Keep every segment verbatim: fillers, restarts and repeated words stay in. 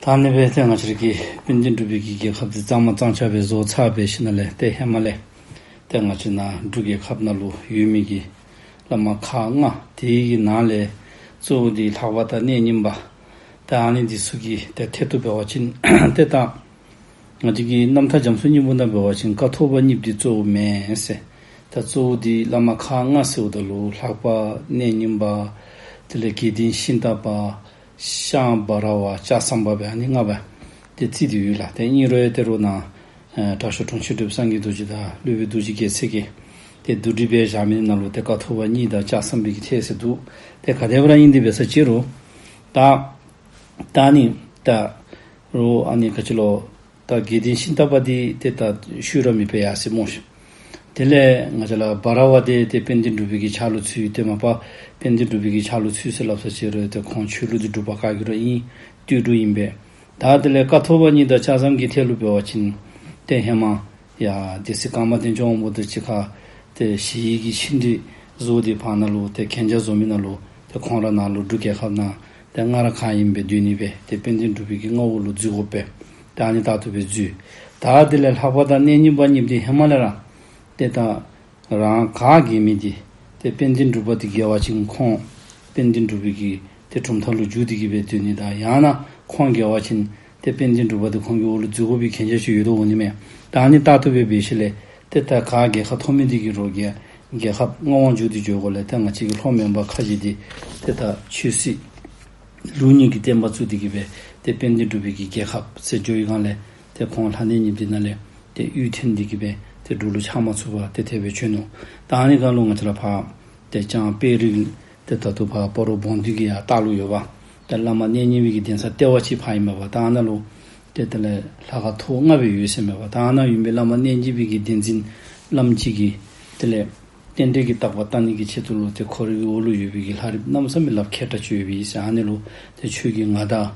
ད་ཨ་ནི་སྦེ་ཏེ་ང་བཅས་ར་གི་དཔལ་ལྡན་འབྲུག་པའི་གི་རྒྱལ་ཁབ་འདི་གཙང་མ་གཙང་ཆ་སྦེ་བཟོ་ཚར་བའི་ཤུལ་ལས་ཏེ་ཧེ་མ་ལས་ཏེ་ང་བཅས་ནཱ་འབྲུག་རྒྱལ་ཁབ་ནང་ལུ་ཡོད་མི་གི་བླ་མ་ཁག་ལྔ་དེ་གི་ནང་ལས་གཙོ་བོ་འདི་ལྷ་པ་དང་གནས་རྙིང་པ་ད་ཨ་ནི་འདི་ཚུ་གི་ཏེ་ཐད་དུ་འབད་བ་ཅིན་ཏེ་ད་ང་བཅས་ཀྱི་རྣམ་ཐར་རྒྱ་མཚོའི་སྙིང་པོ་ནང་འབད་བ་ཅིན་ཀཿཐོག་པ་གཉིས་འདི་གཙོ་བོ་མེན་ཟེར། ད་གཙོ་བོ་འདི་བླ་མ་ཁག་ལྔ་ཟེརཝ་ད་ལུ་ལྷ་པ་གནས་རྙིང་པ་དེ་ལས་དགེ་ལྡན་ཤིང་རྟ་པ་ཤངས་འབའ་ར་བ་ལྕགས་ཟམ་པ་སྦེ་ཨ་ནི་ལྔ་སྦེ་ཏེ་རྩིས་ཏེ་ཡོད་ལགས། ཏེ་ཨིན་རུང་ཡང་ཏེ་རོགས་ནཱ་ཨེ་དྲག་ཤོས་དྲུང་ཆེན་གྲུབ་སངས་རྒྱས་རྡོ་རྗེ་དང་སློབ་དཔོན་རྡོ་རྗེ་རྒྱལ་མཚན་གྱིས་ཏེ་བསྡུ་སྒྲིག་འབད་བཞག་མི་ནང་ལུ་ཏེ་ཀཿཐོག་པ་གཉིས་དང་ལྕགས་ཟམ་པའི་གི་ཐད་ཟེར་འདུག། ཏེ་ག་དེ་སྦེ་ར་ཨིན་དེ་འབད་ས་ཅི་རུང་ད་ད་ཨ་ནི་ད་རོགས་ཨ་ནི་ག་ཅི་ལོ་ད་དགེ་ལྡན་ཤིང་རྟ་པ་འདི་ཏེ་ད་ཤུལ་ར་མེད་པས་ཡ་ཟེར་སྨོ་ཤིག། དེ་ལས་ང་བཅས་ར་འབའ་ར་བ་འདི་ཏེ་དཔལ་ལྡན་འབྲུག་པའི་གི་ཕྱག་ལུ་ཚུད། ཏེ་མ་པ་དཔལ་ལྡན་འབྲུག་པའི་གི་ཕྱག་ལུ་ཚུད་ཟེར་སླབ་ས་ཅི་རུང་ཏེ་ཁོང་ཆོས་ལུགས་འདི་འབྲུག་པ་བཀའ་བརྒྱུད་ར་ཨིན། སྟོད་འབྲུག་ཨིན་པས། ད་དེ་ལས་ཀཿཐོག་པ་གཉིས་དང་ལྕགས་ཟམ་གྱི་ཐད་ལུ་འབད་བ་ཅིན་ཏེ་ཧེ་མ་ཡ་སྡེ་སྲིད་ཀརྨ་བསྟན་སྐྱོང་དབང་པོ་དང་གཅིག་ཁར་ཏེ་ཞི་བའི་གི་ཆིངས་འགྲིག་བཟོ་སྟེ་བར་ན་ལུ་ཏེ་གན་རྒྱ་བཟོ་མི་ནང་ལུ་ཏེ་ཁོང་ར་ནཱ་ལུ་འབྲུག་རྒྱལ་ཁབ་ནང་ཏེ་ང་ར་ག་ཨིནམ་སྦེ་སྡོད་ནི་སྦེ་ཏེ་དཔལ་ལྡན་འབྲུག་པའི་གི་མངའ་འོག་ལུ་འཛུལ་དགོ་པས། ད་ཨ་ནི་ད་ལྟོ་སྦེ་འཛུལ། ད་དེ་ལས་ལྷ་པ་དང་གནས་རྙིང་པ་གཉིས་འདི་ཧེ་མ་ལས་ར་ཏེ་ད་རང་ག་རྒྱལ་མི་འདི་ཏེ་དཔལ་ལྡན་འབྲུག་པ་འདི་རྒྱལ་བ་ཅིན་ཁོང་དཔལ་ལྡན་འབྲུག་པའི་གི་ཏེ་གྲུབ་མཐའ་ལུ་འཇུག་སྟེ་གི་སྦེ་སྡོད་ནི་དང་ཡང་ན་ཁོང་རྒྱལ་བ་ཅིན་ཏེ་དཔལ་ལྡན་འབྲུག་པ་འདི་ཁོང་གི་འོག་ལུ་འཛུལ་དགོ་པའི་གན་རྒྱ་ཅིག་ཡོད་དོ་འོང་ནི་མས། ད་ཨ་ནི་ད་ལྟོ་སྦེ་འབད་ཞིནམ་ལས་ཏེ་ད་ག་རྒྱལ་ཁ་ཐོབ་མི་འདི་གིས་རོགས་རྒྱལ་རྒྱལ་ཁབ་མངའ་དབང་འཇུག་སྟེ་འགྱོ་དགོ་ལས་ཏེ་ང་བཅས་ཀྱི་ལྷོ་མོན་པ་ཁ་བཞི་འདི་ཏེ་ད་ཆོས་སྲིད་ལུགས་གཉིས་ཀྱི་བསྟན་པ་བཙུགས་ཏེ་གི་སྦེ་ཏེ་དཔལ་ལྡན་འབྲུག་པའི་གི་རྒྱལ་ཁབ་ཟེར་འགྱོ་བའི་སྒང་ལས་ཏེ་ཁོང་ལྷ་གནས་གཉིས་འདི་ནང་ལས་ཏེ་གཡུས་འཐོན་ཏེ་གི་སྦེ་ཏེ་འབྲུག་ལུ་ཆགས་མ་ཚུགས་པར་ཏེ་དེ་སྦེ་བྱོན་ནུག། ད་ཨ་ནི་སྒང་ལུ་ང་བཅས་ར་ཕར་ཏེ་ལྕང་དཔལ་རི་ཏེ་ད་ལྟོ་ཕར་སྤ་རོ་བོང་སྡེ་གི་ཡར་ལྟག་ལུ་ཡོད་པ། ཏེ་བླ་མ་གནས་རྙིང་པའི་གི་གདན་ས་ལྟེ་བ་ཅིག་ཕར་ཨིན་མས་པ། ད་ཨ་ནཱ་ལུ་ཏེ་དེ་ལས་ལྷ་ཁང་ཐོག་ལྔ་སྦེ་ཡོད་ཟེར་མས་པ། ད་ཨ་ནཱ་ཡོད་པའི་བླ་མ་གནས་རྙིང་པའི་གི་གདན་འཛིན་བླམ་ཅིག་གིས་དེ་ལས་རྟེན་འབྲེལ་གྱི་བརྟག་པ་བལྟ་ནི་གི་ཆེད་དུ་ལུ་ཏེ་ཁོ་རའི་གི་འོག་ལུ་ཡོད་པའི་གི་ལྷ་རིཔ་གནམ་མེད་ས་མེད་ལགཔ་མཁས་དྲགས་ཅིག་ཡོད་པས་ཟེར། ཨ་ནི་ལུ་ཏེ་ཁྱོད་ཀྱིས་ང་དང་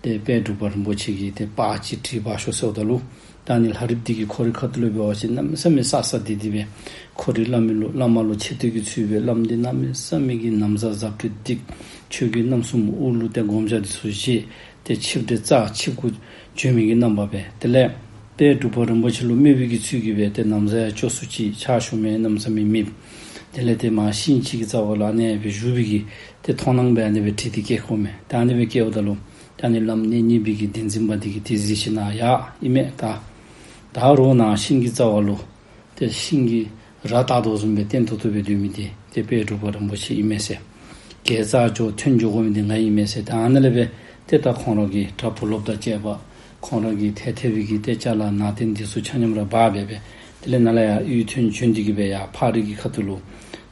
ཏེ་དཔལ་འབྲུག་པ་རིན་པོ་ཆེ་གི་ཏེ་པར་ཅིག་བྲིས་འབག་ཤོག་ཟེརཝ་ད་ལུ་ད་ཨ་ནི་ལྷ་རིཔ་འདི་གིས་ཁོ་རའི་ཁ་ཐུག་ལུ་འབད་བ་ཅིན་གནམ་མེད་ས་མེད་ས་ས་དེ་དེ་སྦེ་ཁོ་རའི་བླ་མའི་ལུ་བླ་མ་ལུ་ཆེ་བསྟོད་ཀྱི་ཚུལ་སྦེ་བླམ་འདི་གནམ་མེད་ས་མེད་ཀྱི་ན་བཟའ་ཟབ་དྲགས་འདི་ཁྱོད་ཀྱིས་གནམ་གསུམ་དབུ་ལུ་ཏེ་སྒོམ་ཞྭ་འདི་ཚུ་བཞེས་ཏེ་ཆིབས་གྲལ་རྩ་ཆིབས་གུ་བྱོན་མི་གི་རྣམ་པ་སྦེ། དེ་ལས་དཔལ་འབྲུག་པ་རིན་པོ་ཆེ་ལུ་སྨད་པའི་གི་ཚུལ་གྱིས་སྦེ་ཏེ་ན་བཟའ་ཡང་སྐྱོ་སུ་ཅིག་ཕྱག་ཞུ་མི་གནམ་མེད་ས་མེད་མེདཔ། དེ་ལས་ཏེ་མར་ཤིང་ཅིག་གི་རྩ་བ་ལུ་ཨ་ནི་སྦེ་བཞུགས་པའི་གི་ཏེ་མཐོང་སྣང་སྦེ་ཨ་ནི་སྦེ་བྲིས་ཏེ་བསྐྱལ་ཁོ་མས། ད་ཨ་ནི་སྦེ་བསྐྱལཝ་ད་ལུ་ད་ཨ་ནི་བླམ་གནས་རྙིང་པའི་གི་གདན་འཛིན་པ་འདི་གིས་ཏེ་གཟིགས་ཞིནམ་ཡ་ཨིན་མས། ད་ད་རོགས་ནཱ་ཤིང་གི་རྩ་བ་ལུ་ཏེ་ཤིང་གི་ར་བཏགས་དོ་བཟུམ་སྦེ་བརྟན་ཏོག་ཏོ་སྦེ་སྡོད་མི་འདི་ཏེ་དཔལ་འབྲུག་པ་རིན་པོ་ཆེ་ཨིན་མས་ཟེར། གྱལ་རྩ་འགྱོ་འཐོན་འགྱོ་དགོ་མི་འདི་ང་ཨིན་མས་ཟེར། ད་ཨ་ནཱ་ལས་སྦེ་ཏེ་ད་ཁོང་ར་གི་གྲྭ་བུ་སློབ་དང་བཅས་པ་ཁོང་ར་གི་ཐད་ཐད་པའི་གི་ཏེ་ཅ་ལ་ནང་རྟེན་འདི་ཚུ་ཆ་མཉམ་ར་འབག་སྦེ་སྦེ་དེ་ལས་ནཱ་ལས་ཡར་གཡུས་འཐོན་བྱོན་ཏེ་གི་སྦེ་ཡར་ཕག་རི་གི་ཁ་ཐུག་ལུ་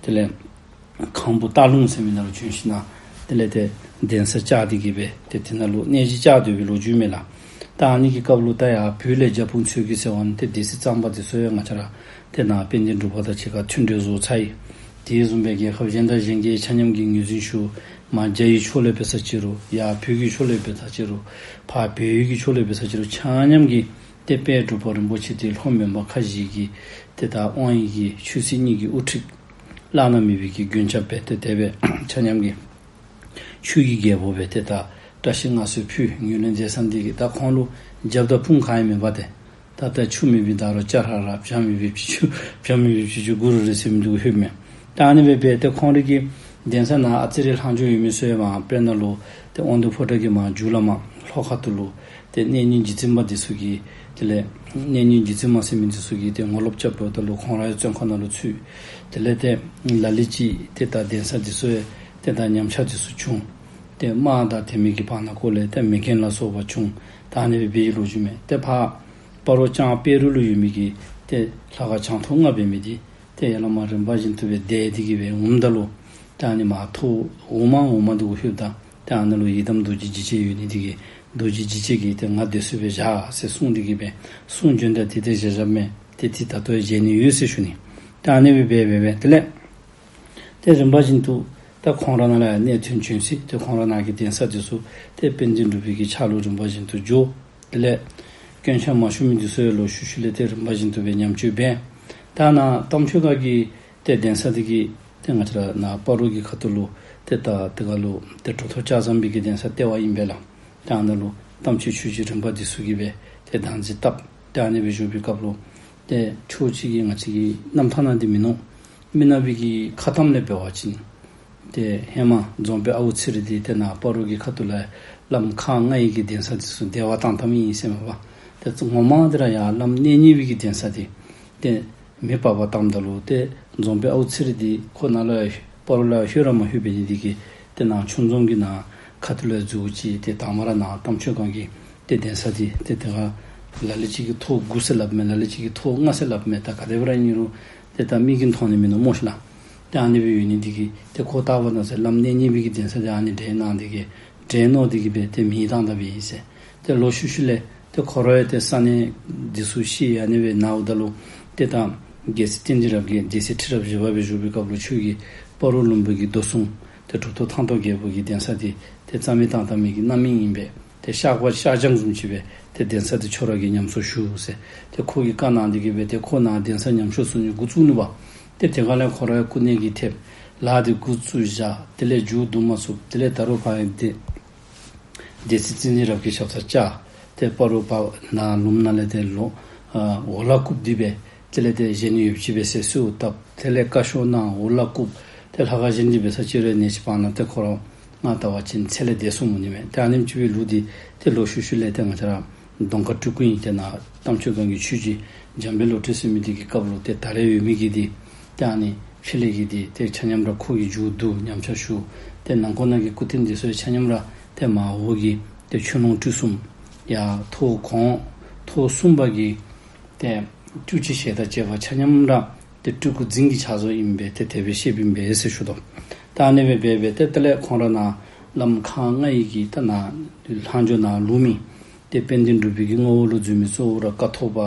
དེ་ལས་ཁང་བུ་སྟག་ལུང་ཟེར་མི་ནང་ལུ་བྱོན་ཞིནམ་དེ་ལས་ཏེ་གདན་ས་བཅགས་ཏེ་གི་སྦེ་ཏེ་དེ་ནང་ལུ་གནས་གཞི་བཅགས་སྡོད་པའི་ལོ་རྒྱུས་མས་ལགས། ད་ཨ་ནི་གི་སྐབས་ལུ་ད་ཡར་བོད་ལས་རྒྱ་སྤུན་ཚུ་གིས་ཟེར་བ་ནི་ཏེ་སྡེ་སྲིད་གཙང་པ་འདི་ཚུ་ཡང་ང་བཅས་ར་ཏེ་ནཱ་དཔལ་ལྡན་འབྲུག་པ་དང་གཅིག་ཁར་མཐུན་འབྲེལ་བཟོ་ཚར་ཡི། དེ་བཟུམ་སྦེ་རྒྱལ་ཁབ་གཞན་དང་གཞན་གྱིས་ཆ་མཉམ་གྱིས་ངོས་འཛིན་ཞུ། མར་རྒྱ་ཡི་ཕྱོགས་ལས་འབད་ས་ཅི་རུང་ཡར་བོད་ཀྱི་ཕྱོགས་ལས་འབད་ས་ཅི་རུང་ཕར་བལ་ཡུལ་གྱི་ཕྱོགས་ལས་འབད་ས་ཅི་རུང་ཆ་མཉམ་གྱིས་ཏེ་དཔལ་འབྲུག་པ་རིན་པོ་ཆེ་འདི་ལྷོ་མོན་པ་ཁ་བཞི་གི་ཏེ་ད་དབང་ཡི་གི་ཆོས་སྲིད་གཉིས་ཀྱི་དབུ་ཁྲིད་བླ་ན་མེད་པའི་གི་མགོན་སྐྱབས་སྦེ་ཏེ་དེ་སྦེ་ཆ་མཉམ་གྱིས་ཆོས་ཀྱི་རྒྱལ་པོ་སྦེ་ཏེ་ད་བཀྲ་ཤིས་མངའ་གསོལ་ཕུལ། ངོས་ལེན་མཛད་ས་འདི་གིས་ད་ཁོང་ལུ་རྒྱབ་དང་དཔུང་ག་ཡང་མེད་པ་ཏེ། ད་ལྟ་ཆུ་མེད་པའི་ཟླ་རོ་ལྕགས་ར་ར། བྱ་མེད་པའི་བྱི་ཅུང་བྱ་མེད་པའི་བྱི་ཅུང་གུ་རུ་རེད་ཟེར་མི་འདི་གུ་ལྷོདཔ་མས། ད་ཨ་ནི་སྦེ་སྦེ་ཏེ་ཁོང་རའི་གི་གདན་ས་ནཱ་ཨ་ཙི་རེ་ལྷག་འཕྲོ་ཡོད་མི་ཚུ་ཡང་མར་དཔེར་ན་ལུ་ཏེ་དབང་འདུས་ཕོ་བྲང་གི་མར་མཇུག་ལས་མར་ལྷོ་ཁ་ཐུག་ལུ་ཏེ་གནས་རྙིང་རྗེ་བཙུན་མ་འདི་ཚུ་གིས་དེ་ལས་གནས་རྙིང་རྗེ་བཙུན་མ་ཟེར་མི་འདི་ཚུ་གིས་ཏེ་ངོ་ལོག་རྐྱབ་འགྱོཝ་ད་ལུ་ཁོང་ར་ཡང་བཙོན་ཁང་ནང་ལུ་ཚུད། དེ་ལས་ཏེ་ལ་ལུ་ཅིག་ཏེ་ད་གདན་ས་འདི་ཚུ་ཡང་ཏེ་ད་ཉམས་ཆག་འདི་ཚུ་བྱུང་། ཏེ་དམག་དང་དེ་མི་གི་བར་ན་ཀོ་ལས་ཏེ་མེ་རྐྱེན་ལ་སོགས་པ་བྱུང་། ད་ཨ་ནི་སྦེ་འབད་བའི་ལོ་རྒྱུས་མས། ཏེ་ཕར་སྤ་རོ་ལྕང་དཔལ་རི་ལུ་ཡོད་མི་གི་ཏེ་ལྷ་ཁང་བྱང་ཐོག་ལྔ་འབད་མི་འདི་ཏེ་ཡར་ལས་མར་རིམ་པ་བཞིན་དུ་སྦེ་འདས་ཏེ་གི་སྦེ་འོངམ་ད་ལུ་ད་ཨ་ནི་མར་ཐོག་འོག་མ་འོག་མ་འདི་གུ་ལྷོདཔ་ད་ཏེ་ཨ་ནཱ་ལུ་ཡི་དམ་རྡོ་རྗེ་འཇིགས་བྱེད་ཡོད་ནི་འདི་གིས་རྡོ་རྗེ་འཇིགས་བྱེད་ཀྱིས་ཏེ་ང་སྡོད་ས་སྦེ་བཞག་ཟེར་གསུངས་ཏེ་གི་སྦེ་གསུང་བྱོནམ་ད་ཏེ་ཏེ་བཞག་བཞགཔ་མས། ཏེ་ཏེ་ད་ལྟོ་ཡང་མཇལ་ནི་ཡོད་ཟེར་ཞུ་ནི། ད་ཨ་ནི་སྦེ་འབད་འབད་འབད་དེ་ལས་ཏེ་རིམ་པ་བཞིན་དུ་ད་ཁོང་ར་ནཱ་ལས་ཡར་གནས་འཐོན་བྱོན་ཅི། ཏེ་ཁོང་ར་ནཱ་གི་གདན་ས་འདི་ཚུ་ཏེ་དཔལ་ལྡན་འབྲུག་པའི་གི་ཕྱག་ལུ་རིམ་པ་བཞིན་དུ་འགྱོ། དེ་ལས་དཀོན་མཆོག་མ་བཞུགས་མི་འདི་ཚུ་ཡང་ལོག་ཤུལ་ཤུལ་ལས་ཏེ་རིམ་པ་བཞིན་དུ་སྦེ་ཉམས་བཅོས་འབད། ད་ནཱ་རྟ་མཆོག་དཀར་གྱི་ཏེ་གདན་ས་འདི་གིས་ཏེ་ང་བཅས་ར་ནཱ་སྤ་རོ་གི་ཁ་ཐུག་ལུ་ཏེ་ད་དེ་ཁར་ལུ་ཏེ་གྲུབ་ཐོབ་ལྕགས་ཟམ་པའི་གི་གདན་ས་ལྟེ་བ་ཨིན་པས་ལགས། ད་ནཱ་ལུ་ དམ་ཆོས་ཆོས་རྗེ་རིམ་པ་འདི་ཚུ་གིས་སྦེ་ཏེ་བདག་འཛིན་འཐབ། ཏེ་ཨ་ནི་སྦེ་བཞུགས་པའི་སྐབས་ལུ་ཏེ་ཕྱོགས་གཅིག་གི་ང་བཅས་ཀྱི་རྣམ་ཐར་ནང་འདི་མིན་ནུག། མི་ནག་པའི་གི་ཁ་གཏམ་ལས་འབད་བ་ཅིན་ཏེ་ཧེ་མ་རྫོང་དཔོན་ཨའུ་ཚེ་རིང་འདི་ཏེ་ནཱ་སྤ་རོ་གི་ཁ་ཐུག་ལས་བླམ་ཁག་ལྔའི་གི་གདན་ས་འདི་ཚུ་བདེ་བ་བཏང་བཏངམ་ཨིན་ཟེར་མས་པ། ཏེ་ངོ་མ་འདི་ར་ཡར་བླམ་གནས་རྙིང་པའི་གི་གདན་ས་འདི་ཏེ་མེ་སྤར་བར་བཏངམ་ད་ལུ་ཏེ་རྫོང་དཔོན་ཨའུ་ཚེ་རིང་འདི་ཁོ་ནཱ་ལུ་ཡང་སྤ་རོ་ལུ་ཡང་ལྷོད་ར་མ་ལྷོད་པའི་ནི་འདི་གིས་ཏེ་ནཱ་ཆུ་འཛོམས་ཀྱི་ནཱ་ཁ་ཐུག་ལུ་ཡང་འཛུལ་ཅི། ཏེ་དང་པ་ར་ནཱ་རྟ་མཆོག་སྒང་གི་ཏེ་གདན་ས་འདི་ཏེ་དེ་ཁར་ལ་ལུ་ཅིག་གིས་ཐོག་དགུ་ཟེར་སླབ་མས། ལ་ལུ་ཅིག་གིས་ཐོག་ལྔ་ཟེར་སླབ་མས། ད་ག་དེ་སྦེ་ར་ཨིན་རུང་ཏེ་ད་མིག་གིས་མཐོང་ནི་མིན་ནུག་སྨོ་ཤིག་ལགས། ཏེ་ཨ་ནི་སྦེ་ཡོད་ནི་འདི་གིས་ཏེ་ཁོ་བལྟ་བ་ན་ཟེར་བླམ་གནས་རྙིང་པའི་གི་གདན་ས་འདི་ཨ་ནི་འདྲས་ནང་འདི་གིས་འདྲས་མནོ་འདི་གིས་སྦེ་ཏེ་མེ་བཏང་ད་པས་ཟེར། ཏེ་ལོག་ཤུལ་ཤུལ་ལས་ཏེ་ཁོ་ར་ཡང་ཏེ་ས་གནས་འདི་ཚུ་ཤེས། ཨ་ནི་སྦེ་ནཱ་འོངམ་ད་ལུ་ཏེ་ད་རྒྱལ་སྲས་བསྟན་འཛིན་རབ་རྒྱས་རྒྱལ་སྲས་ཁྲི་རབས་བཞི་པ་སྦེ་བཞུགས་པའི་སྐབས་ལུ་ཁྱོད་ཀྱིས་སྤ་རོ་ལུང་པ་གི་མདོ་སྲུང་ཏེ་གྲུབ་ཐོབ་ཐང་སྟོང་རྒྱལ་པོ་གི་གདན་ས་འདི་ཏེ་རྩ་མེད་བཏང་བཏངམ་གི་རྣམ་སྨིན་ཨིན་པས། ཏེ་གཤགས་པ་གཤགས་བྱང་བཟུམ་ཅིག་སྦེ་ཏེ་གདན་ས་འདི་ཁྱོད་ར་གིས་ཉམས་གསོ་ཞུ་ཟེར། ཏེ་ཁོ་གིས་བཀའ་གནང་འདི་གིས་སྦེ་ཏེ་ཁོ་ནཱ་གདན་ས་ཉམས་གསོ་ཞུ་ནི་འགོ་བཙུགས་ནུག་པ། ཏེ་དེ་ཁར་ལས་ཁོ་ར་ཡང་སྐུ་ནད་ཀྱིས་ཐེབས། ལཱ་འདི་འགོ་བཙུགས་བཞག། དེ་ལས་མཇུག་བསྡུ་མ་ཚུགས། དེ་ལས་ད་རུང་ཕར་ཡང་ཏེ་སྡེ་སྲིད་བསྟན་འཛིན་རབ་རྒྱས་ཞབས་སར་བཅར། ཏེ་སྤ་རོ་བར་ནཱ་ལུངམ་ནང་ལས་ཏེ་ལོག་ཨ་འོ་ལ་བཀུག་སྟེ་སྦེ་དེ་ལས་ཏེ་གཞན་ཡུདཔ་ཅིག་སྦེ་ཟེར་གསོལཝ་བཏབ། དེ་ལས་བཀའ་ཤོག་གནང་། འོ་ལ་བཀུག། ཏེ་ལྷ་ཁང་བཞེངས་ཏེ་སྦེ་ས་ཅིག་རེ་ནེ་ཅིག་བར་ན་ཏེ་ཁོ་ར་ང་བལྟ་བ་ཅིན་ཚེ་ལས་འདས་སོངམ་འོང་ནི་མས། ཏེ་ཨ་ནེམ་ཅིག་སྦེ་ལུས་ཏེ་ཏེ་ལོག་ཤུལ་ཤུལ་ལས་ཏེ་ང་བཅས་ར་གདོང་དཀར་སྤྲུལ་སྐུ་ཨིན། ཏེ་ནཱ་རྟ་མཆོག་སྒང་གི་ཆོས་རྗེ་འཇམ་དཔལ་བློ་གྲོས་ཟེར་མི་འདི་གི་སྐབས་ལུ་ཏེ་ད་རེས་ཡོད་མི་གི་འདི་ཏེ་ཨ་ནི་ཕྱི་ལས་ཀྱི་འདི་ཏེ་ཆ་མཉམ་ར་ཁོ་གིས་མཇུག་བསྡུ་ཉམས་ཆག་ཞུ། ཏེ་ནང་འཁོད་ནང་གི་སྐུ་རྟེན་འདི་ཚུ་ཆ་མཉམ་ར་ཏེ་མར་འོག་གི་ཏེ་ཆོས་ལོངས་སྤྲུལ་གསུམ་ཡར་ཐོག་གོང་ཐོག་གསུམ་པ་གི་ཏེ་སྤྲུལ་སྐུ་ཞལ་དང་བཅས་པ་ཆ་མཉམ་ར་ཏེ་སྤྲུལ་སྐུ་རྫིང་གི་ཕྱག་བཟོ་ཨིན་པས། ཏེ་དེ་སྦེ་བཤདཔ་ཨིན་པས་ཟེར་ཞུ་དོ། ད་ཨ་ནི་སྦེ་འབད་སྦེ་ཏེ་དེ་ལས་ཁོང་ར་ནཱ་བླམ་ཁག་ལྔའི་གི་ད་ནཱ་ལྷག་འཕྲོ་ནཱ་ལུ་མི་ཏེ་དཔལ་ལྡན་འབྲུག་པའི་གི་ངོ་བོ་ལུ་འཛུལ་མི་གཙོ་བོ་ར་ཀཿཐོག་པ་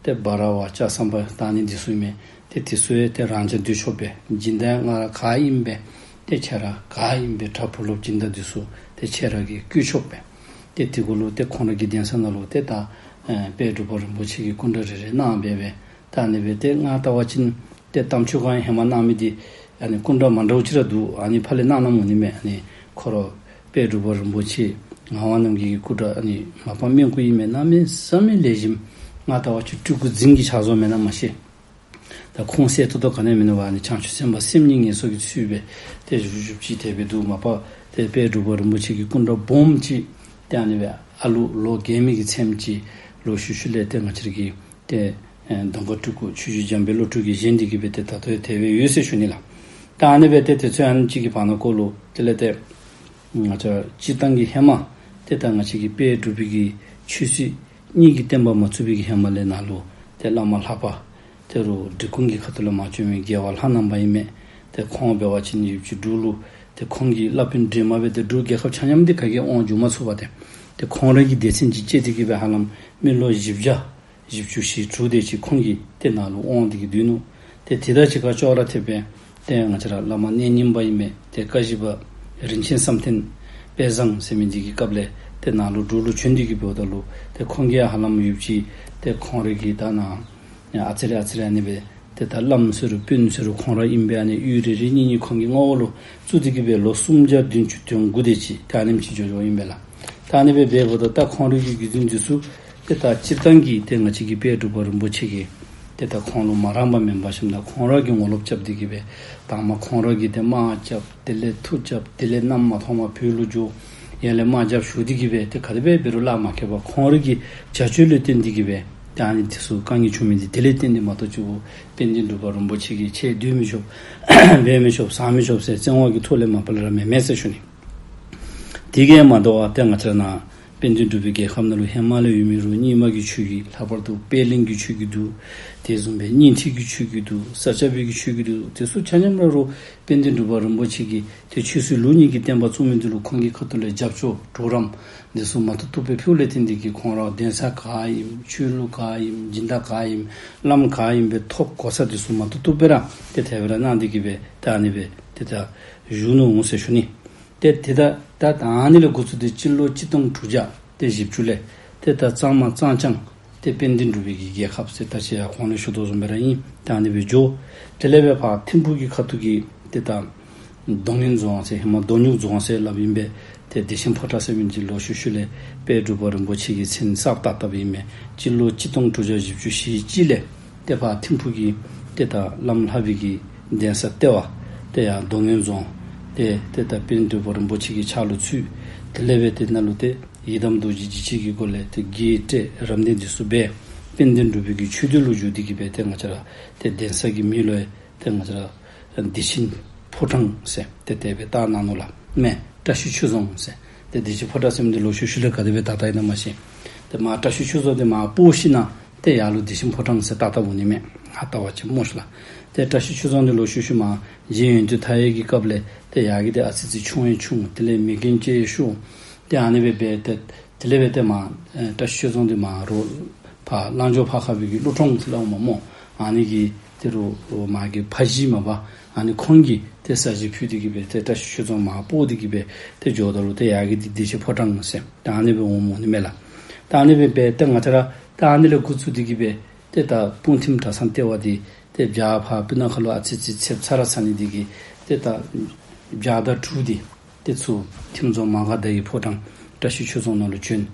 ཏེ་འབའ་ར་བ་ལྕགས་ཟམ་པ་ད་ཨ་ནི་འདི་ཚུ་ཨིན་མས། ཏེ་དེ་ཚུ་ཡང་ཏེ་རང་འཇགས་སྡོད་ཆོག་པས། སྦྱིན་བདག་ང་ར་ག་ཨིན་པས་ཏེ་ཁྱེད་ར་ག་ཨིན་པས་གྲྭ་བུ་སློབ་སྦྱིན་བདག་འདི་ཚུ་ཏེ་ཁྱེད་ར་གིས་བསྐོ་ཆོག་པས། ཏེ་དེ་གུ་ལུ་ཏེ་ཁོང་ར་གི་གདན་ས་ནང་ལུ་ཏེ་ད་ཨེ་དཔལ་འབྲུག་པ་རིན་པོ་ཆེ་གི་སྐུ་འདྲ་རེ་རེ་གནང་སྦེ་སྦེ་ད་ཨ་ནི་སྦེ་ཏེ་ང་བལྟ་བ་ཅིན་ཏེ་རྟ་མཆོག་སྒང་ཧེ་མ་གནང་མི་འདི་ཨ་ནི་སྐུ་འདྲ་མ་འདྲཝ་ཅིག་ར་འདུག། ཨ་ནི་ཕར་ལས་གནང་གནངམ་འོང་ནི་མས། ཨ་ནི་ཁོ་ར་དཔལ་འབྲུག་པ་རིན་པོ་ཆེ་ངག་དབང་རྣམ་རྒྱལ་གྱི་སྐུ་འདྲ་ཨ་ནི་མ་པ་སྨན་སྐུ་ཨིན་མས། གནམ་མེད་ས་མེད་ལེགས་ཤོམ། ང་བལྟ་བ་ཅིན་སྤྲུལ་སྐུ་རྫིང་གི་ཕྱག་བཟོ་མེན་ན་མ་ཤེས། ད་ཁུངས་གསལ་ཏོག་ཏོ་ག་ནི་ཡང་མིན་ནུག་པ། ཨ་ནི་བྱང་ཆུབ་སེམས་དཔའ་སེམས་ཉིད་ངལ་གསོ་གི་ཚུལ་སྦེ་ཏེ་བཞུགས་བཞུགསཔ་ཅིག་དེ་སྦེ་འདུག། མ་པ་ཏེ་དཔལ་འབྲུག་པ་རིན་པོ་ཆེ་གི་སྐུ་འདྲ་སྦོམ་ཅིག་ཏེ་ཨ་ནི་སྦེ་ཨ་ལུ་ལོ་རྒས་མི་གི་མཚམས་ཅིག་ལོག་ཤུལ་ཤུལ་ལས་ཏེ་ང་བཅས་ར་གི་ཏེ་ཨེ་གདོང་དཀར་སྤྲུལ་སྐུ་ཆོས་རྗེ་འཇམ་དཔལ་བློ་གྲོས་ཀྱིས་བཞེངས་ཏེ་གི་སྦེ་ཏེ་ད་ལྟོ་ཡང་དེ་སྦེ་ཡོད་ཟེར་ཞུ་ནི་ལགས། ད་ཨ་ནི་སྦེ་ཏེ་དེ་ཚུ་ཨ་ནི་ཅིག་གི་བར་ན་ཀོ་ལུ་དེ་ལས་ཏེ་ང་བཅས་སྤྱིར་བཏང་གི་ཧེ་མ་ཏེ་ད་ང་བཅས་ཀྱི་དཔལ་འབྲུག་པའི་གི་ཆོས་སྲིད་གཉིས་ཀྱི་བསྟན་པ་མ་བཙུགས་པའི་གི་ཧེ་མ་ལས་ནཱ་ལུ་ཏེ་བླ་མ་ལྷ་པ་ཏེ་རུ་འབྲི་གུང་གི་ཁ་ཐུག་ལས་མར་བྱོན་མི་རྒྱལ་བ་ལྷ་ནང་པ་ཨིན་མས། ཏེ་ཁོང་འབད་བ་ཅིན་ཡུདཔ་ཅིག་འབྲུག་ལུ་ཏེ་ཁོང་གི་བླ་དཔོན་འདྲེས་མ་སྦེ་ཏེ་འབྲུག་རྒྱལ་ཁབ་ཆ་མཉམ་འདི་ག་གིས་དབང་བསྒྱུར་མ་ཚུགས་པས། ཏེ་ཏེ་ཁོང་ར་གི་སྡེ་ཚན་ཅིག་བཅད་དེ་གི་སྦེ་ཧ་ལམ་མི་ལོ་བཞི་བརྒྱ་བཞི་བཅུ་ཞེ་དྲུག་དེ་ཅིག་ཁོང་གིས་ཏེ་ནཱ་ལུ་དབང་སྟེ་གི་སྡོད་ནུག། ཏེ་དེ་དང་གཅིག་ཁར་ཅོག་ར་འཐདཔ་སྦེ་ཏེ་ང་བཅས་ར་བླ་མ་གནས་རྙིང་པ་ཨིན་མས། ཏེ་ཀ་བཞི་པ་རིན་ཆེན་བསམ་གཏན་དཔལ་བཟང་ཟེར་མི་འདི་གི་སྐབས་ལས་ཏེ་ནཱ་ལུ་འབྲུག་ལུ་བྱོན་ཏེ་གི་འབདཝ་ད་ལུ་ཏེ་ཁོང་གིས་ཧ་ལམ་ཡུདཔ་ཅིག་ཏེ་ཁོང་ར་གི་ད་ནཱ་ཨ་ཙི་རེ་ཨ་ཙི་རེ་ཨ་ནི་སྦེ་ཏེ་ད་བླམ་ཟེར་རུང་དཔོན་ཟེར་རུང་ཁོང་ར་ཨིན་པས། ཨ་ནི་གཡུས་རེ་རེ་གཉིས་གཉིས་ཁོང་གི་ངོ་བོ་ལུ་བཙུགས་ཏེ་གི་སྦེ་ལོ་སུམ་བརྒྱ་བདུན་ཅུ་དོན་དགུ་དེ་ཅིག་ད་ཨ་ནེམ་ཅིག་འགྱོ་འགྱོཝ་ཨིན་པས་ལགས། ད་ཨ་ནི་སྦེ་འབདཝ་ད་ད་ཁོང་ར་གི་བརྒྱུད་འཛིན་འདི་ཚུ་ཏེ་ད་སྤྱིར་བཏང་གི་ཏེ་ང་བཅས་ཀྱི་དཔལ་འབྲུག་པ་རིན་པོ་ཆེ་གི་ཏེ་ད་ཁོང་ལུ་མ་རངས་པ་མེན་པ་ཞིནམ་ད་ཁོང་ར་གིས་ངོ་ལོག་རྐྱབ་སྟེ་གི་སྦེ་དང་མ་ཁོང་ར་གིས་ཏེ་དམག་རྐྱབ། དེ་ལས་མཐུ་རྐྱབ། དེ་ལས་མནའམ་མ་ཐོག་མར་བོད་ལུ་འགྱོ། ཡར་ལས་དམག་རྒྱབ་ཞུ་སྟེ་གི་སྦེ་ཏེ་ག་དེ་སྦེ་འབད་རུང་ལཱ་མ་ཁེལ་བར་ཁོང་ར་གི་བྱ་སྤྱོད་ལུ་བརྟེན་ཏེ་གི་སྦེ་ཏེ་ཨ་ནི་འདི་ཚུ་དཀའ་ངལ་བྱུང་མི་འདི་དེ་ལས་བརྟེན་ཏེ་མ་གཏོགས་གཙོ་བོ་དཔལ་ལྡན་འབྲུག་པ་རིན་པོ་ཆེ་གིས་ཁྱེད་སྡོད་མི་ཆོག་འབད་མི་ཆོག་ཟ་མི་ཆོག་ཟེར་བཙན་དབང་གི་ཐོག་ལས་མ་པ་ལས་ར་མེན་མས་ཟེར་ཞུ་ནི། དེ་གིས་མ་དོ་བར་ཏེ་ང་བཅས་ནཱ་དཔལ་ལྡན་འབྲུག་པའི་རྒྱལ་ཁབ་ནང་ལུ་ཧེ་མ་ལས་ཡོད་མི་རུང་རྙིང་མ་གི་ཆོས་ཀྱི་ལྷག་པར་དུ་པད་གླིང་གི་ཆོས་ཀྱི་འདུག། དེ་བཟུམ་སྦེ་སྙིང་ཐིག་གི་ཆོས་ཀྱི་འདུག། ས་སྐྱ་པའི་གི་ཆོས་ཀྱི་འདུག། དེ་ཚུ་ཆ་མཉམ་ར་རུང་དཔལ་ལྡན་འབྲུག་པ་རིན་པོ་ཆེ་གིས་ཏེ་ཆོས་སྲིད་ལུགས་གཉིས་ཀྱི་བསྟན་པ་བཙུགས་མི་འདི་ལུ་ཁོང་གི་ཁ་ཐུག་ལས་རྒྱབ་སྐྱོར་གྲོགས་རམ་འདི་ཚུ་མ་ཐུབ་ཐུབ་སྦེ་ཕུལཝ་ལས་བརྟེན་ཏེ་གི་ཁོང་ར་གདན་ས་ག་ཨིནམ་ཆོས་ལུགས་ག་ཨིནམ་སྦྱིན་བདག་ག་ཨིནམ་བླམ་ག་ཨིནམ་སྦེ་ཐོབ་གོ་ས་འདི་ཚུ་མ་ཐུབ་ཐུབ་སྦེ་ར་ཏེ་དེ་སྦེ་ར་གནང་སྟེ་གི་སྦེ་ད་ཨ་ནི་སྦེ་ཏེ་ད་བཞུགས་ནུག་འོང་ཟེར་ཞུ་ནི། ཏེ་དེ་ད་ད་ད་ཨ་ནི་ལས་འགོ་བཙུགས་ཏེ་སྤྱི་ལོ་གཅིག་སྟོང་དྲུག་བརྒྱ་ཏེ་བཞི་བཅུ་ལས་ཏེ་ད་གཙང་མ་གཙང་རྐྱང་ཏེ་དཔལ་ལྡན་འབྲུག་པའི་གི་རྒྱལ་ཁབ་ཟེར་ད་ཅི་ཡང་གོང་ལས་ཞུ་དོ་བཟུམ་སྦེ་ར་ཨིན། ད་ཨ་ནི་སྦེ་འགྱོ། དེ་ལས་སྦེ་ཕར་ཐིམ་ཕུག་གི་ཁ་ཐུག་གི་ཏེ་ད་རྡོ་སྔོན་རྫོང་ཟེར་ཧེ་མ་རྡོ་སྨྱུག་རྫོང་ཟེར་སླབ་ཨིན་པས། ཏེ་བདེ་ཆེན་ཕོ་བྲང་ཟེར་མི་འདི་ལོག་ཤུལ་ཤུལ་ལས་དཔལ་འབྲུག་པ་རིན་པོ་ཆེ་གིས་མཚན་གསརཔ་བཏགས་བཏགསཔ་ཨིན་མས། སྤྱི་ལོ་གཅིག་སྟོང་དྲུག་བརྒྱ་བཞི་བཅུ་ཞེ་གཅིག་ལས་ཏེ་ཕར་ཐིམ་ཕུག་གི་ཏེ་ད་བླམ་ལྷ་པའི་གི་གདན་ས་ལྟེ་བ་ཏེ་ཡར་རྡོ་སྔོན་རྫོང་ཏེ་ཏེ་ད་དཔལ་འབྲུག་པ་རིན་པོ་ཆེ་གི་ཕྱག་ལུ་ཚུད། དེ་ལས་འབད་ཏེ་ནཱ་ལུ་ཏེ་ཡི་དམ་རྡོ་རྗེ་འཇིགས་བྱེད་ཀྱི་སྒོ་ལས་ཏེ་རྒྱས་སྤྲོས་རབ་གནས་འདི་ཚུ་འབད། དཔལ་ལྡན་འབྲུག་པའི་གི་ཆོས་སྡེ་ལུ་བསྒྱུར་ཏེ་གིས་སྦེ་ཏེ་ང་བཅས་ར་ཏེ་གདན་ས་གི་མིང་ལུ་ཏེ་ང་བཅས་ར་བདེ་ཆེན་ཕོ་བྲང་ཟེར་ཏེ་དེ་སྦེ་བཏགས་གནང་ནུག་ལགས། མེན་བཀྲ་ཤིས་ཆོས་རྫོང་ཟེར། ཏེ་བདེ་ཆེན་ཕོ་བྲང་ཟེར་མི་འདི་ལོག་ཤུལ་ཤུལ་ལས་ག་དེ་སྦེ་བཏགས་བཏགསཔ་ཨིན་ན་མ་ཤེས། ཏེ་མར་བཀྲ་ཤིས་ཆོས་རྫོང་འདི་མར་སྤོ་ཞིནམ་ཏེ་ཡར་ལུ་བདེ་ཆེན་ཕོ་བྲང་ཟེར་བཏགས་བཏགསཔ་འོང་ནི་མས། ཧ་ལྟ་བ་ཅིན་སྨོ་ཤེས་ལགས། ཏེ་བཀྲ་ཤིས་ཆོས་རྫོང་འདི་ལོག་ཤུལ་ཤུལ་མར་རྗེ་ཡོན་ཏན་མཐའ་ཡས་ཀྱི་སྐབས་ལས་ཏེ་ཡར་གྱི་ཏེ་ཨ་ཙི་ཙི་ཆུང་ཡང་ཆུང་། དེ་ལས་མེ་རྐྱེན་ཅིག་ཡང་ཤོར། ཏེ་ཨ་ནི་སྦེ་འབད་ཏེ་དེ་ལས་འབད་ཏེ་མར་ཨེ་བཀྲ་ཤིས་ཆོས་རྫོང་འདི་མར་རོགས་ཕར་གླང་འཇོག་ཕར་ཁ་སྦེ་གི་ཀླུ་གྲོང་ཟེར་སླབ་འོང་མས་སྨོ། ཨ་ནི་གི་ཏེ་རོགས་མར་གྱི་ཕ་གཞིས་མས་པ། ཨ་ནི་ཁོང་གིས་ཏེ་ས་གཞི་ཕུལ་ཏེ་གིས་སྦེ་ཏེ་བཀྲ་ཤིས་ཆོས་རྫོང་མར་སྤོ་སྟེ་གིས་སྦེ་ཏེ་འགྱོཝ་ད་ལུ་ཏེ་ཡར་གྱི་འདི་བདེ་ཆེན་ཕོ་བྲང་ཟེར་ཏེ་ཨ་ནི་སྦེ་འོངམ་འོང་ནི་མས་ལགས། ཏེ་ཨ་ནི་སྦེ་འབད་ཏེ་ང་བཅས་ར་ཏེ་ཨ་ནི་ལས་འགོ་བཙུགས་ཏེ་གིས་སྦེ་ཏེ་ད་སྤུངས་ཐིམ་གྲྭ་ཚང་ལྟེ་བ་འདི་ཏེ་བྱཱར་ཕར་སྤུ་ན་ཁ་ལུ་ཨ་ཙི་ཙི་ཚེབ་ཚར་ཚར་ནི་འདི་གིས་ཏེ་ད་བྱཱར་ཟླ་དྲུག་འདི་ཏེ་ཚུར་ཐིམ་རྫོང་མ་ག་དྷ་ཡི་ཕོ་བྲང་བཀྲ་ཤིས་ཆོས་རྫོང་ནང་ལུ་བྱོན།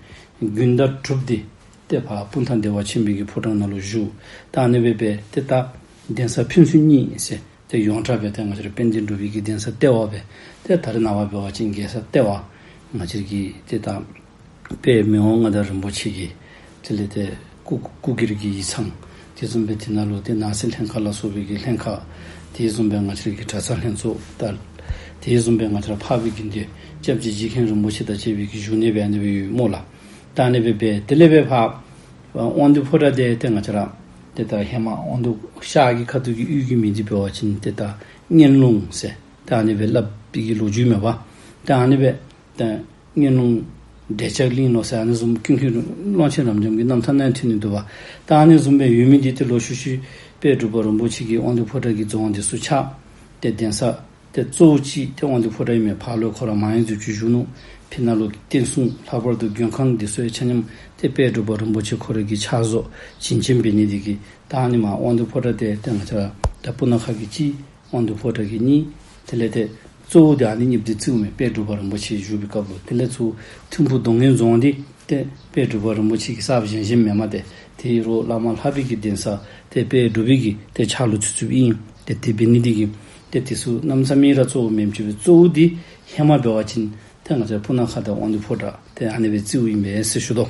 དགུན་ཟླ་དྲུག་འདི་ཏེ་ཕར་སྤུངས་ཐང་བདེ་བ་ཆེན་པོའི་གི་ཕོ་བྲང་ནང་ལུ་བཞུགས། ད་ཨ་ནི་སྦེ་འབད་ཏེ་ད་གདན་ས་ཕན་ཚུན་གཉིས་ཟེར་ཏེ་ཡོངས་གྲགས་སྦེ་ཏེ་ང་བཅས་ར་དཔལ་ལྡན་འབྲུག་པའི་གི་གདན་ས་ལྟེ་བ་སྦེ་ཏེ་ད་རེས་ནངས་པ་འབད་བ་ཅིན་རྒྱལ་ས་ལྟེ་བ་ང་བཅས་ར་གི་ཏེ་ད་དཔལ་མི་དབང་མངའ་བདག་རིན་པོ་ཆེ་གི་དེ་ལས་ཏེ་སྐུ་སྐུ་སྒེར་གྱི་ཡིག་ཚང་། དེ་བཟུམ་སྦེ་དེ་ནང་ལུ་ཏེ་ནང་སྲིད་ལྷན་ཁག་ལ་སོགས་པའི་གི་ལྷན་ཁག། དེ་བཟུམ་སྦེ་ང་བཅས་ར་གི་གྲྭ་ཚང་ལྷན་ཚོགས་དང་། དེ་བཟུམ་སྦེ་ང་བཅས་ར་འཕགས་པའི་དགེ་འདུན་སྐྱབས་རྗེ་རྗེ་མཁན་རིན་པོ་ཆེ་དང་བཅས་པའི་གི་བཞུགས་གནས་སྦེ་ཨ་ནི་སྦེ་ཡོད་སྨོ་ལགས། ད་ཨ་ནི་སྦེ་འབད་དེ་ལས་འབད་ཕར་དབང་འདུས་ཕོ་བྲང་འདི་ཏེ་ང་བཅས་ར་ཏེ་ད་ཧེ་མ་དབང་འདུས་ཤར་གྱི་ཁ་ཐུག་གི་གཡུས་ཀྱི་མིང་འདི་འབད་བ་ཅིན་ཏེ་ད་གཉན་ལུང་ཟེར་ཏེ་ཨ་ནི་སྦེ་སླབ་པའི་གི་ལོ་རྒྱུས་མས་པ། ཏེ་ཨ་ནི་སྦེ་ཏེ་གཉན་ལུང་འབྲས་ལྕགས་གླིང་ལོ་ཟེར་ཨ་ནི་བཟུམ་ཀུན་མཁྱེན་ཀློང་ཆེན་རབ་འབྱམས་ཀྱི་རྣམ་ཐར་ནང་ཐོན་ནི་འདུག་པ། ད་ཨ་ནི་བཟུམ་སྦེ་ཡོད་མི་འདི་ཏེ་ལོག་ཤུལ་ཤུལ་དཔལ་འབྲུག་པ་རིན་པོ་ཆེ་གིས་དབང་འདུས་ཕོ་བྲང་གི་རྫོང་འདི་ཚུ་ཆགས། ཏེ་གདན་ས་ཏེ་གཙོ་བོ་ཅིག་ཏེ་དབང་འདུས་ཕོ་བྲང་ཨིན་མས། ཕར་ལུ་ཁོ་ར་མང་ཡུལ་རྫོང་ཆུང་བཞུགས་ནུག། ཕི་ནང་ལུ་བསྟན་སྲུང་ལྷག་པར་དུ་མགོན་ཁང་འདི་ཚུ་ཡང་ཆ་མཉམ་ཏེ་དཔལ་འབྲུག་པ་རིན་པོ་ཆེ་ཁོ་ར་གི་ཕྱག་བཟོ་བྱིན་ཅན་འབད་ནི་འདི་གིས་ད་ཨ་ནི་མར་དབང་འདུས་ཕོ་བྲང་འདི་ཏེ་ང་བཅས་ར་ད་སྤུ་ན་ཁ་གི་གཅིག། དབང་འདུས་ཕོ་བྲང་གི་གཉིས། དེ་ལས་ཏེ་གཙོ་བོ་འདི་ཨ་ནི་གཉིས་འདི་བརྩིཝ་མས། དཔལ་འབྲུག་པ་རིན་པོ་ཆེ་བཞུགས་པའི་སྐབས་ལུ། དེ་ལས་ཚུར་ཐིམ་ཕུག་རྡོ་སྔོན་རྫོང་འདི་ཏེ་དཔལ་འབྲུག་པ་རིན་པོ་ཆེ་གིས་གསརཔ་བཞེངས་བཞེངསམ་མེན་མས། ཏེ་དེ་རོགས་བླ་མ་ལྷ་པའི་གི་གདན་ས་ཏེ་དཔལ་འབྲུག་པའི་གི་ཏེ་ཕྱག་ལུ་ཚུད་ཚུདཔ་ཨིན། ཏེ་དེ་འབད་ནི་འདི་གིས་ཏེ་དེ་ཚུ་གནམ་མེད་ས་མེད་ར་གཙོ་བོ་མེནམ་ཅིག་སྦེ་གཙོ་བོ་འདི་ཧེ་མ་འབད་བ་ཅིན་ཏེ་ང་བཅས་སྤུ་ན་ཁ་དང་དབང་འདུས་ཕོ་བྲང་ཏེ་ཨ་ནི་སྦེ་བརྩིཝ་ཨིན་པས་ཟེར་ཞུ་དོ།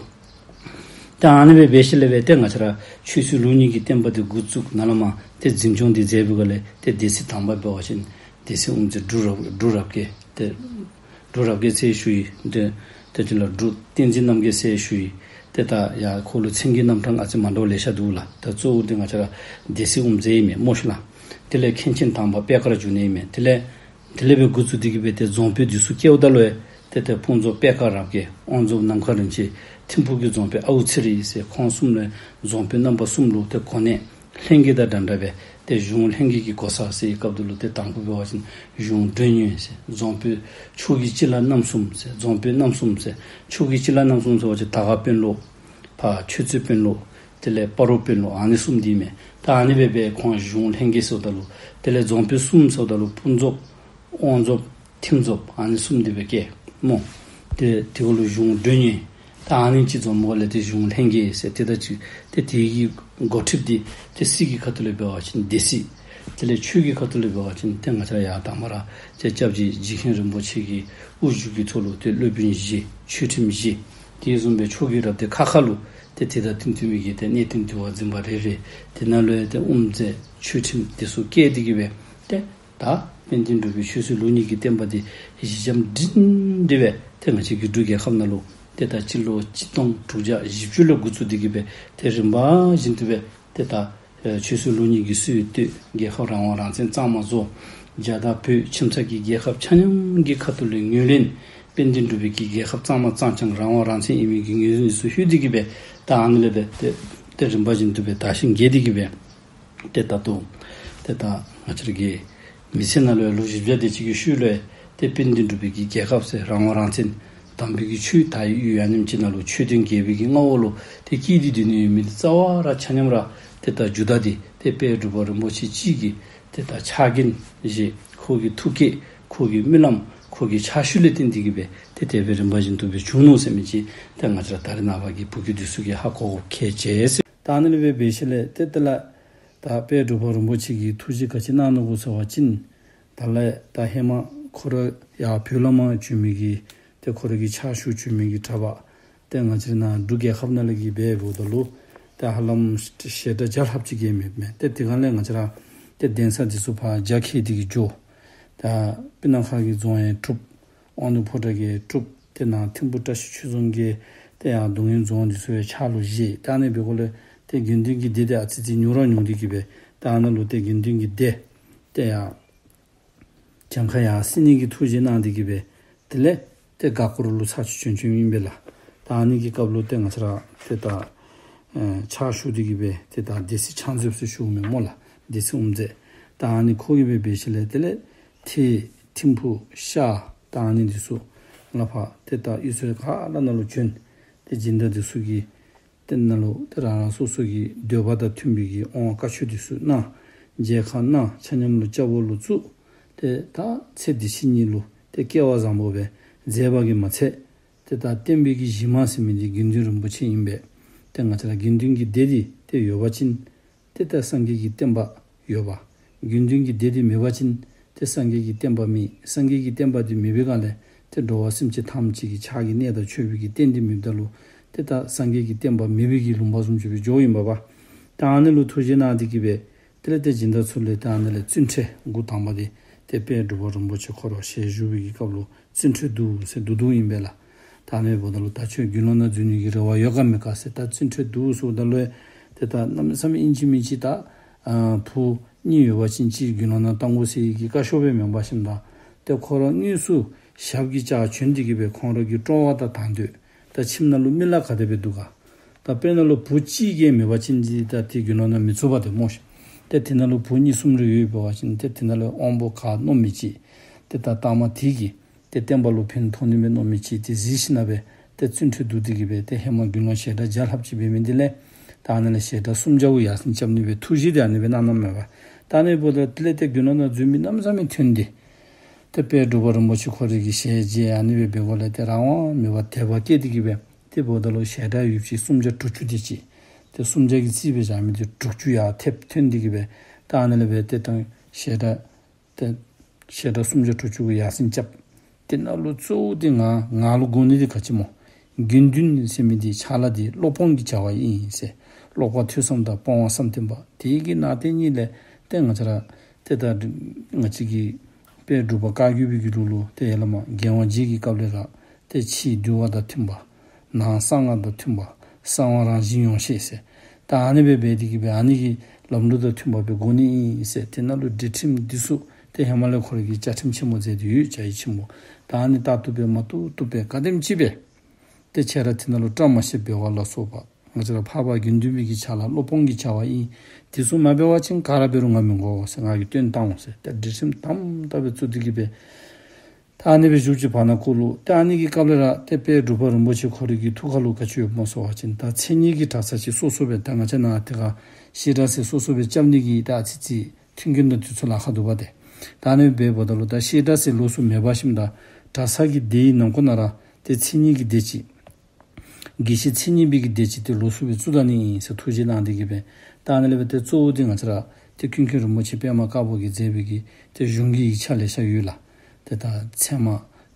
ད་ཨ་ནི་སྦེ་འབད་ཞིནམ་ལས་འབད་ཏེ་ང་བཅས་ར་ཆོས་སྲིད་ལུགས་གཉིས་ཀྱི་བསྟན་པ་འདི་འགོ་བཙུགས་ནཱ་ལས་མར་ཏེ་འཛིན་སྐྱོང་འདི་མཛད་པའི་སྒང་ལས་ཏེ་སྡེ་སྲིད་དང་པ་འབད་བ་ཅིན་སྡེ་སྲིད་དབུ་མཛད་འབྲུག་རབ་འབྲུག་རབ་རྒྱས་ཏེ་འབྲུག་རབ་རྒྱས་ཟེར་ཞུ་ཡི། ཏེ་ཏེ་དེ་ལས་འབྲུག་བསྟན་འཛིན་རྣམ་རྒྱལ་ཟེར་ཞུ་ཡི། ཏེ་ད་ཡར་ཁོ་ལུ་མཚན་གྱི་རྣམ་གྲངས་ཨ་ཙི་མ་འདྲཝ་ལེ་ཤ་འདུག་ལགས། ད་གཙོ་བོ་འདི་ང་བཅས་ར་སྡེ་སྲིད་དབུ་མཛད་ཨིན་མས་སྨོ་ཤེས་ལགས། དེ་ལས་མཁན་ཆེན་དང་པ་པད་དཀར་འབྱུང་གནས་ཨིན་མས། དེ་ལས་དེ་ལས་འབད་འགོ་བཙུགས་ཏེ་གིས་འབད་ཏེ་རྫོང་དཔོན་འདི་ཚུ་བཀལཝ་ད་ལུ་ཡང་ཏེ་ཏེ་སྤུངས་རྫོང་པད་དཀར་རབ་རྒྱས། དབང་རྫོང་ནམ་མཁའ་རིན་ཆེན། ཐིམ་ཕུག་གི་རྫོང་དཔོན་ཨའུ་ཚེ་རིང་ཟེར་ཁོང་གསུམ་ལུ་རྫོང་དཔོན་རྣམ་པ་གསུམ་ལུ་ཏེ་གོ་གནས་ལྷན་རྒྱས་དང་འདྲ་འདྲ་སྦེ་ཏེ་གཞུང་ལྷན་རྒྱས་ཀྱི་གོ་ས་ཟེར་བའི་སྐབས་དེ་ལུ་ཏེ་དང་པོ་འབད་བ་ཅིན་གཞུང་མགྲོན་གཉེར་ཟེར་རྫོང་དཔོན་ཕྱོགས་ཀྱི་སྤྱི་བླ་རྣམ་གསུམ་ཟེར་རྫོང་དཔོན་རྣམ་གསུམ་ཟེར་ཕྱོགས་ཀྱི་སྤྱི་བླ་རྣམ་གསུམ་ཟེར་བ་ཅིན་དར་དཀར་དཔོན་སློབ། ཕར་ཆོས་རྩེ་དཔོན་སློབ། དེ་ལས་སྤ་རོ་དཔོན་སློབ་ཨ་ནི་གསུམ་འདི་མས། ད་ཨ་ནི་སྦེ་འབད་ཁོང་གཞུང་ལྷན་རྒྱས་ཟེརཝ་ད་ལུ་དེ་ལས་རྫོང་དཔོན་གསུམ་ཟེརཝ་ད་ལུ་སྤུངས་རྫོང་དབང་རྫོང་ཐིམ་རྫོང་ཨ་ནི་གསུམ་འདི་སྦེ་བཀལ་སྨོ། ཏེ་དེ་གུ་ལུ་གཞུང་མགྲོན་གཉེར། ད་ཨ་ནི་ཅིག་འཛོམས་པའི་སྒང་ལས་ཏེ་གཞུང་ལྷན་རྒྱས་ཟེར་ཏེ་ད་ཅིག་ཏེ་དེ་གི་འགོ་ཁྲིདཔ་འདི་ཏེ་སྲིད་ཀྱི་ཁ་ཐུག་ལས་འབད་བ་ཅིན་སྡེ་སྲིད། དེ་ལས་ཆོས་ཀྱི་ཁ་ཐུག་ལས་འབད་བ་ཅིན་ཏེ་ང་བཅས་ཡར་དང་པ་ར་ཏེ་སྐྱབས་རྗེ་རྗེ་མཁན་རིན་པོ་ཆེ་གི་དབུ་བཞུགས་ཀྱི་ཐོག་ལུ་ཏེ་སློབ་དཔོན་བཞི་ཆོས་ཁྲིམས་བཞི། དེ་བཟུམ་སྦེ་ཕྱོགས་ཀྱི་རབ་སྡེ་ཁག་ཁག་ལུ་ཏེ་དེ་དང་བསྟུན་བསྟུན་མི་གི་ཏེ་གནས་བརྟན་འདུལ་བ་འཛིན་པ་རེ་རེ། དེ་ནང་ལུ་ཡང་ཏེ་དབུ་མཛད་ཆོས་ཁྲིམས་དེ་ཚུ་བཀལ་ཏེ་གིས་སྦེ་ཏེ་ད་དཔལ་ལྡན་འབྲུག་པའི་ཆོས་སྲིད་ལུགས་གཉིས་ཀྱི་བསྟན་པ་འདི་གཞི་འགྱམ་སྒྲིང་སྒྲི་སྦེ་ཏེ་ང་བཅས་ཀྱི་འབྲུག་རྒྱལ་ཁབ་ནང་ལུ་ཏེ་ད་སྤྱི་ལོ་གཅིག་སྟོང་དྲུག་བརྒྱ་བཞི་བཅུ་ལས་འགོ་བཙུགས་ཏེ་གིས་སྦེ་ཏེ་རིམ་པ་བཞིན་དུ་སྦེ་ཏེ་ད་ཨེ་ཆོས་སྲིད་ལུགས་གཉིས་ཀྱི་སྲོལ་བཏོད། རྒྱལ་ཁབ་རང་དབང་རང་བཙན་གཙང་མ་བཟོ། རྒྱ་དང་བོད་ཁྱིམ་ཚང་གི་རྒྱལ་ཁབ་ཆ་མཉམ་གྱི་ཁ་ཐུག་ལས་ངོས་ལེན། དཔལ་ལྡན་འབྲུག་པའི་གི་རྒྱལ་ཁབ་གཙང་མ་གཙང་རྐྱང་རང་དབང་རང་བཙན་ཨིན་མི་གི་ངོས་འཛིན་ཚུ་ལྷོད་དེ་གིས་སྦེ་ད་ཨ་ནི་ལས་སྦེ་ཏེ་ཏེ་རིམ་པ་བཞིན་དུ་སྦེ་དར་ཞིང་རྒྱས་ཏེ་གིས་སྦེ་ཏེ་ད་ལྟོ་ཏེ་ད་ང་བཅས་ར་གི་མི་ཚེ་ནང་ལུ་ལོ་བཞི་བརྒྱ་དེ་ཅིག་གི་ཤུལ་ལུ་ཏེ་དཔལ་ལྡན་འབྲུག་པའི་གི་རྒྱལ་ཁབ་ཟེར་རང་དབང་རང་བཙན་དམ་པའི་གི་ཆོས་དར་བའི་ཡུལ་ཨ་ནེམ་ཅིག་ནང་ལུ་ཆོས་ལྡན་རྒྱལ་པོའི་གི་མངའ་འོག་ལུ་ཏེ་སྐྱེས་ཏེ་སྡོད་ནི་ཡོད་མི་འདི་རྩ་བ་ར་ཆ་མཉམ་ར་ཏེ་ད་རྒྱུ་དག་འདི་ཏེ་དཔལ་འབྲུག་པ་རིན་པོ་ཆེ་གཅིག་གི་ཏེ་ད་ཕྱག་འགན་བཞེས། ཁོ་གི་ཐུགས་བསྐྱེད་ཁོ་གི་སྨོན་ལམ་ ཁོ་གི་ཕྱག་ཤུལ་ལས་བརྟེན་ཏེ་གི་སྦེ་ཏེ་དེ་སྦེ་རིམ་པ་བཞིན་དུ་སྦེ་བྱུང་ནུག་ཟེར་མི་ཅིག་ཏེ་ང་བཅས་ར་ད་རེས་ནངས་པ་གི་བུ་རྒྱུད་འདི་ཚུ་གིས་ཧ་གོ་དགོཔ་གལ་ཆེ་ཟེར། ད་ཨ་ནི་སྦེ་འབད་ཞིནམ་ལས་ཏེ་དེ་ལས་ད་དཔལ་འབྲུག་པ་རིན་པོ་ཆེ་གིས་ཐུགས་རྗེ་ག་ཅི་གནང་ནུག་གོ་ཟེར་བ་ཅིན་ད་ལས་ད་ཧེ་མ་ཁོ་ར་ཡར་བོད་ལས་མར་བྱོན་མི་གི་ཏེ་ཁོ་ར་གི་ཕྱག་ཞུ་བྱོན་མི་གི་གྲྭ་པ་ཏེ་ང་བཅས་ར་ནཱ་འབྲུག་རྒྱལ་ཁབ་ནང་ལས་གི་འབདཝ་ད་ལུ་ཏེ་ཧ་ལམ་ཞལ་གྲངས་བརྒྱ་ལྷགཔ་ཅིག་གི་མེད་མས། ཏེ་དེ་སྒང་ལས་ང་བཅས་ར་ཏེ་གདན་ས་འདི་ཚུ་ཕར་རྒྱ་བསྐྱེད་དེ་གི་འགྱོ། ད་སྤུ་ན་ཁ་གི་རྫོང་ཡང་གྲུབ། དབང་འདུས་ཕོ་བྲང་གི་གྲུབ། ཏེ་ནཱ་ཐིམ་ཕུ་བཀྲ་ཤིས་ཆོས་རྫོང་གི་ཏེ་ཡར་རྡོ་སྔོན་རྫོང་འདི་ཚུ་ཡང་ཕྱག་ལུ་བཞེས། ད་ཨ་ནི་འབདཝ་ལས་ཏེ་དགེ་འདུན་གྱི་སྡེ་འདི་ཨ་ཙི་ཙི་ཉུང་ར་ཉུང་སྟེ་གི་སྦེ་ད་ཨ་ནཱ་ལུ་ཏེ་དགེ་འདུན་གྱི་སྡེ་ཏེ་ཡར་གྱངས་ཁ་ཡར་སེང་ནི་གི་ཐུགས་བཞེད་གནང་སྟེ་གི་སྦེ་དེ་ལས་ཏེ་སྒ་སྐོར་ལུ་ཚར་གཅིག་བྱོན་བྱོནམ་ཨིན་པས་ལགས། ད་ཨ་ནི་གི་སྐབས་ལུ་ཏེ་ང་བཅས་ར་ཏེ་ད་ཨེ་ཕྱག་ཞུ་སྟེ་གི་སྦེ་ཏེ་ད་སྡེ་སྲིད་ཕྱག་མཛོདཔ་ཟེར་ཞུཝ་མས་སྨོ་ལགས། སྡེ་སྲིད་དབུ་མཛད། ད་ཨ་ནི་ཁོ་གིས་སྦེ་འབད་ཞིནམ་ལས་དེ་ལས་ཏེ་ཐིམ་ཕུ་ཤར་ད་ཨ་ནི་འདི་ཚུ་ལས་ཕར་ཏེ་ད་གཡུས་ཚན་ག་ར་ནང་ལུ་བྱོན། ཏེ་སྦྱིན་བདག་འདི་ཚུ་གིས་ཏེ་ནཱ་ལུ་ཏེ་རང་རང་སོ་སོ་གི་འདོད་པ་དང་མཐུན་པའི་གི་དབང་བཀའ་ཆོས་འདི་ཚུ་གནང་། མཇལ་ཁ་གནང་། ཆ་མཉམ་ལུ་སྐྱབས་འོག་ལུ་བཙུགས། ཏེ་ད་ཚེ་འདི་ཕྱི་གཉིས་ལུ་ཏེ་སྐལ་བ་བཟང་པོ་སྦེ་མཛད་པ་གིས་མ་ཚད་ཏེ་ད་བསྟན་པའི་གི་གཞི་མ་ཟེར་མི་འདི་དགེ་འདུན་རིན་པོ་ཆེ་ཨིན་པས། ཏེ་ང་བཅས་ར་དགེ་འདུན་གྱི་སྡེ་འདི་ཏེ་ཡོད་པ་ཅིན་ཏེ་ད་སངས་རྒྱས་ཀྱི་བསྟན་པ་ཡོད་པ། དགེ་འདུན་གྱི་སྡེ་འདི་མེད་པ་ཅིན་ཏེ་སངས་རྒྱས་ཀྱི་བསྟན་པ་མེད། སངས་རྒྱས་ཀྱི་བསྟན་པ་འདི་མེད་པའི་སྒང་ལས་ཏེ་འགྲོ་བ་སེམས་ཅན་ཐམས་ཅད་ཀྱི་ཕྱག་གི་གནས་དང་མཆོད་པའི་གི་རྟེན་འདི་མེདཔ་ད་ལུ་ཏེ་ད་སངས་རྒྱས་ཀྱི་བསྟན་པ་མེད་པའི་གི་ལུང་པ་བཟུམ་ཅིག་སྦེ་འགྱོཝ་ཨིན་པས་པ། ད་ཨ་ནི་ལུ་ཐུགས་བཞེད་གནང་སྟེ་གི་སྦེ་དེ་ལས་ཏེ་སྦྱིན་བདག་ཚུ་ལས་ཏེ་ཨ་ནི་ལས་བཙུན་ཁྲལ་འགོ་དང་པ་འདི་ཏེ་དཔལ་འབྲུག་པ་རིན་པོ་ཆེ་ཁོ་ར་ཞལ་བཞུགས་པའི་གི་སྐབས་ལུ་བཙུན་ཁྲལ་བསྡུ་ཟེར་བསྡུ་བསྡུཝ་ཨིན་པས་ལགས། ད་ཨ་ནི་འབདཝ་ད་ལུ་ད་ཁྱོད་དགེ་སློང་ནང་འཛུལ་ནི་གི་རེ་བ་ཡོད་ག་མེད་ག་ཟེར་ད་བཙུན་ཁྲལ་བསྡུ་ཟེརཝ་ད་ལུ་ཏེ་ད་གནམ་མེད་ས་མེད་ཨིན་ཅི་མིན་ཅི་ད་ཨ་བུ་གཉིས་ཡོད་པ་ཅིན་གཅིག་དགེ་སློང་ནང་གཏང་དགོ་ཟེར་གྱི་བཀའ་ཤོག་སྦེ་མེན་པར་ཞིནམ་ད་ཏེ་ཁོ་ར་དངོས་སུ་ཞབས་ཀྱིས་བཅགས་བྱོན་ཏེ་གི་སྦེ་ཁོང་ར་གི་སྤྲོ་བ་དང་དང་འདོད་ད་ཁྱིམ་ནང་ལུ་མི་ལ་ག་དེ་སྦེ་འདུག་ག། ད་དཔེར་ན་ལུ་བུ་གཅིག་གིས་མེད་པ་ཅིན་ཅིག་ད་ཏེ་དགེ་སློང་ནང་མི་བཙུགས་པ་དེ་སྨོ་ཤིག། ཏེ་དེ་ནང་ལུ་བུ་གཉིས་གསུམ་རེ་ཡོད་པ་ཅིན་ཏེ་དེ་ནང་ལུ་དབང་པོ་ག་མནོ་མི་ཅིག་ཏེ་ད་ལྟག་མ་དེ་གིས་ཏེ་བསྟན་པ་ལུ་ཕན་ཐོགས་ནི་མས་མནོ་མི་ཅིག་ཏེ་གཟིགས་ཞིནམ་སྦེ་ཏེ་བཙུན་ཁྲལ་བསྡུ་སྟེ་གི་སྦེ་ཏེ་ཧེ་མ་དགེ་སློང་ཞལ་གྲངས་བརྒྱ་ལྷགཔ་ཅིག་འབད་མི་འདི་ལས་ད་ཨ་ནི་ལས་ཞལ་གྲངས་སུམ་བརྒྱ་གུ་ཡར་སེང་རྐྱབ་ནི་སྦེ་ཐུགས་བཞེད་འདི་ཨ་ནི་སྦེ་གནང་གནངམ་མས་པ། ད་ཨ་ནི་འབདཝ་ད་དེ་ལས་ཏེ་དགེ་སློང་ནང་འཛུལ་མི་གནམ་མེད་ས་མེད་ཐོན་ཏེ་ཏེ་དཔལ་འབྲུག་པ་རིན་པོ་ཆེ་ཁོ་རའི་གི་ཞལ་མཇལ་ཨ་ནི་སྦེ་འབད་དགོཔ་ལས་ཏེ་རང་དབང་མེད་པར་དད་པ་སྐྱེས་ཏེ་གི་སྦེ་ཏེ་འབདཝ་ད་ལུ་ཞལ་གྲངས་ཡོདཔ་ཅིག་སུམ་བརྒྱ་དྲུག་ཅུ་དེ་ཅིག་ཏེ་སུམ་བརྒྱ་གིས་རྩིས་སྦེ་བཞག་མི་འདི་དྲུག་ཅུ་ཡར་ཐེབས་ཐོན་ཏེ་གི་སྦེ་ད་ཨ་ནི་ལས་སྦེ་ཏེ་ད་ཞལ་གྲངས་ཏེ་ཞལ་གྲངས་སུམ་བརྒྱ་དྲུག་ཅུ་གུ་ཡར་སེང་རྐྱབ། དེ་ནང་ལུ་གཙོ་བོ་འདི་ང་ང་ལུ་དགོ་ནི་འདི་ག་ཅི་སྨོ། དགེ་འདུན་ཟེར་མི་འདི་ཕྱག་ལཱ་འདི་སློབ་སྤོང་གི་བྱ་བ་ཨིན་ཟེར། ཀློག་པ་ཐོས་བསམ་དང་སྤོང་བ་བསམ་གཏན་པ། དེ་གི་ནང་དེ་གཉིས་ལས་ཏེ་ང་བཅས་ར་ཏེ་ད་ང་བཅས་ཀྱི་དཔལ་འབྲུག་པ་བཀའ་བརྒྱུད་པའི་གི་ལུགས་ལུ་ཏེ་ཡར་ལས་མར་རྒྱལ་དབང་རྗེ་གི་སྐབས་ལས་ར་ཏེ་ཕྱི་འདུལ་བ་དང་མཐུན་པ། ནང་གསང་སྔགས་དང་མཐུན་པ། གསང་བ་རང་བཞིན་ཡོངས་ཤེས་ཟེར། ད་ཨ་ནི་སྦེ་འབད་དེ་གི་སྦེ་ཨ་ནི་གི་ལམ་ལུགས་དང་མཐུན་པ་སྦེ་དགོ་ནི་ཨིན་ཟེར། དེ་ནང་ལུ་སྒྲིག་ཁྲིམས་འདི་ཚུ་ཏེ་ཧེ་མ་ལས་ཁོ་ར་གིས་བཅའ་ཁྲིམས་ཆེན་མོ་མཛད་དེ་ཡོད། བཅའ་ཡིག་ཆེན་མོ། ད་ཨ་ནི་ལྟར་དུ་སྦེ་མ་བཏུབ་བཏུབ་སྦེ་ག་དེམ་ཅིག་སྦེ་ཏེ་ཁྱེད་ར་དེ་ནང་ལུ་བཀྲ་མ་ཤིས་འབད་བ་ལ་སོགས་པ་ང་བཅས་ར་འཕགས་པ་དགེ་འདུན་པའི་གི་ཕྱག་ལཱ་སློབ་སྤོང་གི་བྱ་བ་ཨིན། དེ་ཚུ་མ་འབད་བ་ཅིན་ག་ར་འབད་རུང་ང་མི་དགོ་ཟེར། ང་གིས་བཏོན་བཏང་འོང་ཟེར། ཏེ་སྒྲིག་ཁྲིམས་དམ་དམ་སྦེ་བཙུགས་ཏེ་གི་སྦེ་ད་ཨ་ནི་སྦེ་བཞུགས་ཅི། བར་ན་ཁོ་ལུ་ཏེ་ཨ་ནི་གི་སྐབས་ལས་ར་ཏེ་དཔལ་འབྲུག་པ་རིན་པོ་ཆེ་ཁོ་རའི་གི་ཐུགས་ཁ་ལུ་ག་ཅི་ཡོདཔ་སྨོ་ཟེར་བ་ཅིན་ད་མཚན་ཉིད་ཀྱི་གྲྭ་ཚང་ཅིག་སོ་སོ་སྦེ་ད་ང་བཅས་ནཱ་དེ་ཁར་བཤད་གྲྭ་ཟེར་སོ་སོ་སྦེ་རྐྱབ་ནི་གི་ད་ཨ་ཙི་ཙི་མཐུན་རྐྱེན་དང་དུས་ཚོད་ལཱ་ཁག་འདུག་པ་ཏེ། ད་ཨ་ནི་སྦེ་འབདཝ་ད་ལུ་ད་བཤད་གྲྭ་ཟེར་ལོགས་སུ་མེད་པར་ཞིནམ་ད་གྲྭ་ཚང་གི་སྡེའི་ནང་འཁོད་ནང་ར་ཏེ་མཚན་ཉིད་ཀྱི་སྡེ་ཅིག། དགེ་བཤེས་མཚན་ཉིད་པའི་གི་སྡེ་ཅིག་ཏེ་ལོགས་སུ་སྦེ་བཙུགས་ད་ནི་ཨིན་ཟེར་ཐུགས་བཞེད་གནང་སྟེ་གི་སྦེ། ད་ཨ་ནི་ལས་སྦེ་ཏེ་གཙོ་བོ་འདི་ང་བཅས་ར་ཏེ་ཀུན་མཁྱེན་རིན་པོ་ཆེ་པདྨ་དཀར་པོ་གིས་མཛད་པའི་གི་ཏེ་གཞུང་གི་ཡིག་ཆ་ལེ་ཤ་ཡོད་ལགས། ཏེ་ད་ཚད་མ་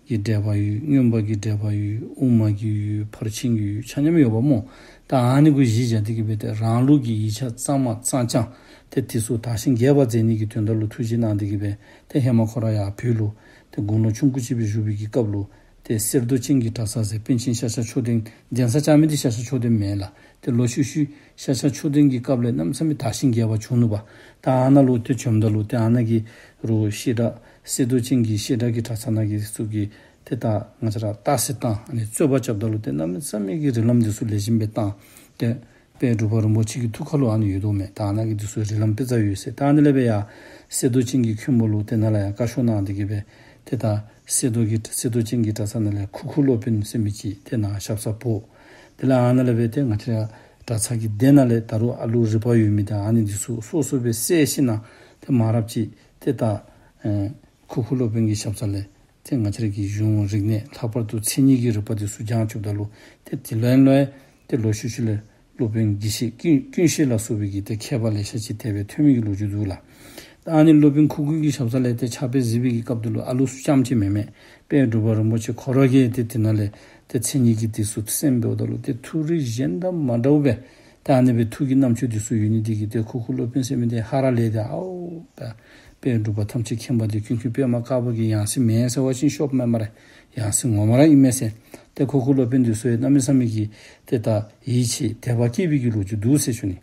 གི་འགྲེལ་པ་ཡོད། མངོན་པ་གི་འགྲེལ་པ་ཡོད། དབུ་མ་གི་ཡོད། ཕར་ཕྱིན་གྱི་ཡོད། ཆ་མཉམ་ཡོདཔ་སྨོ། ད་ཨ་ནི་གུ་གཞི་བཞག་སྟེ་གི་སྦེ་ཏེ་རང་ལུགས་ཀྱི་ཡིག་ཆ་གཙང་མ་གཙང་རྐྱང་ཏེ་དེ་ཚུ་དར་ཞིང་རྒྱས་པ་མཛད་ནི་གི་དོན་དག་ལུ་ཐུགས་བཞེད་གནང་སྟེ་གི་སྦེ་ཏེ་ཧེ་མ་ཁོ་ར་ཡར་བོད་ལུ་ཏེ་དགུང་ལོ་ཆུང་ཀུ་ཅིག་སྦེ་བཞུགས་པའི་གི་སྐབས་ལུ་ཏེ་གསེར་མདོག་ཅན་གྱི་གྲྭ་ཚང་ཟེར་པཎ་ཆེན་ཤཱཀྱ་མཆོག་ལྡན་གདན་ས་བཅགས་མི་འདི་ཤཱཀྱ་མཆོག་ལྡན་མེན་ལགས། ཏེ་ལོག་ཤུལ་ཤུལ་ཤཱཀྱ་མཆོག་ལྡན་གྱི་སྐབས་ལས་གནམ་མེད་ས་མེད་དར་ཞིང་རྒྱས་པ་བྱུང་ནུག་པ། ད་ཨ་ནཱ་ལུ་ཏེ་བྱོནམ་ད་ལུ་ཏེ་ཨ་ནཱ་གི་རུ་བཤད་གྲྭ་གསེར་མདོག་ཅན་གྱི་བཤད་གྲྭ་གི་གྲྭ་ཚང་ནང་གི་ཚུ་གིས་ཏེ་ད་ང་བཅས་ར་རྟགས་གསལ་བཏང་ཨ་ནི་རྩོད་པ་རྐྱབ་ད་ལུ་ཏེ་གནམ་མེད་ས་མེད་ཀྱི་རིགས་ལམ་འདི་ཚུ་ལེགས་ཤོམ་སྦེ་བཏང་། ཏེ་དཔལ་འབྲུག་པ་རིན་པོ་ཆེ་གི་ཐུགས་ཁ་ལུ་ཨ་ནི་ཡོད་དོ་མས། ད་ཨ་ནཱ་གི་འདི་ཚུ་རིགས་ལམ་དཔེ་ཆ་ཡོད་ཟེར། ད་ཨ་ནི་ལས་སྦེ་ཡར་གསེར་མདོག་ཅན་གྱི་མཁན་པོ་ལུ་ཏེ་ནཱ་ལས་ཡར་བཀའ་ཤོག་གནང་སྟེ་གི་སྦེ་ཏེ་ད་གསེར་མདོག་གི་གསེར་མདོག་ཅན་གྱི་གྲྭ་ཚང་ནང་ལས་ཁུ་ཁུ་སློབ་དཔོན་ཟེར་མི་ཅིག་ཏེ་ནཱ་ཞབས་སར་འབོ། དེ་ལས་ཨ་ནཱ་ལས་སྦེ་ཏེ་ང་བཅས་ར་གྲྭ་ཚང་གི་སྡེ་ནང་ལས་ད་རུང་ཨ་ལུ་རིག་པ་ཡོད་མི་དང་ཨ་ནི་འདི་ཚུ་སོ་སོ་སྦེ་བསལ་ཞིནམ་ཏེ་མང་རབས་ཅིག་ཏེ་ད་ཨེ་ཁུ་ཁུ་སློབ་དཔོན་གྱི་ཞབས་སར་ལས་ ཏེ་ང་བཅས་ར་གི་གཞུང་རིག་གནས་ལྷག་པར་དུ་མཚན་ཉིད་ཀྱི་རིག་པ་འདི་ཚུ་སྦྱང་བཅུགཔ་ད་ལུ་ཏེ་དེ་ལུ་ཡང་ལུ་ཡང་ཏེ་ལོག་ཤུལ་ཤུལ་ལས་སློབ་དཔོན་དགེ་བཤེས་ཀུན་ཀུན་ཤེས་ལ་སོགས་པའི་གི་ཏེ་མཁས་པ་ལེ་ཤ་ཅིག་དེ་སྦེ་ཐོན་མི་གི་ལོ་རྒྱུས་འདུག་ལགས། ད་ཨ་ནི་སློབ་དཔོན་ཁུ་ཁུ་གི་ཞབས་ས་ལས་ཏེ་ཕྱག་དཔེ་གཟིགས་པའི་གི་སྐབས་དེ་ལུ་ཨ་ལུ་ཚུ་རྐྱངམ་ཅིག་མེན་མས། དཔལ་འབྲུག་པ་རིན་པོ་ཆེ་ཁོ་ར་གིས་ཏེ་དེ་ནང་ལས་ཏེ་མཚན་ཉིད་ཀྱི་འདི་ཚུ་གསན་འབདཝ་ད་ལུ་ཏེ་ཐུགས་རིག་གཞན་དང་མ་འདྲཝ་སྦེ་ད་ཨ་ནི་སྦེ་ཐུགས་ཀྱི་རྣམ་དཔྱོད་འདི་ཚུ་ཡོད་ནི་འདི་གིས་ཏེ་ཁུ་ཁུ་སློབ་དཔོན་ཟེར་མི་འདི་ཧ་ར་ལས་ཏེ་ཨའོ་ད་དཔལ་འབྲུག་པ་ཐམས་ཅད་མཁྱེན་པ་འདི་ཀུན་མཁྱེན་པདྨ་དཀར་པོ་གི་ཡང་སྲིད་མེན་ཟེར་བ་ཅིན་ཤོབ་མས་སྨ་རེ། ཡང་སྲིད་ངོ་མ་ར་ཨིན་མས་ཟེར། ཏེ་ཁུ་ཁུ་སློབ་དཔོན་འདི་ཚུ་ཡང་གནམ་མེད་ས་མེད་ཀྱི་ཏེ་ད་ཡིད་ཆེས་དད་པ་སྐྱེས་པའི་གི་ལོ་རྒྱུས་འདུག་ཟེར་ཞུ་ནི།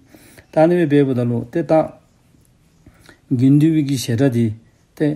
ད་ཨ་ནི་སྦེ་འབདཝ་ད་ལུ་ཏེ་ད་དགེ་འདུན་པའི་གི་ཞལ་གྲངས་འདི་ཏེ་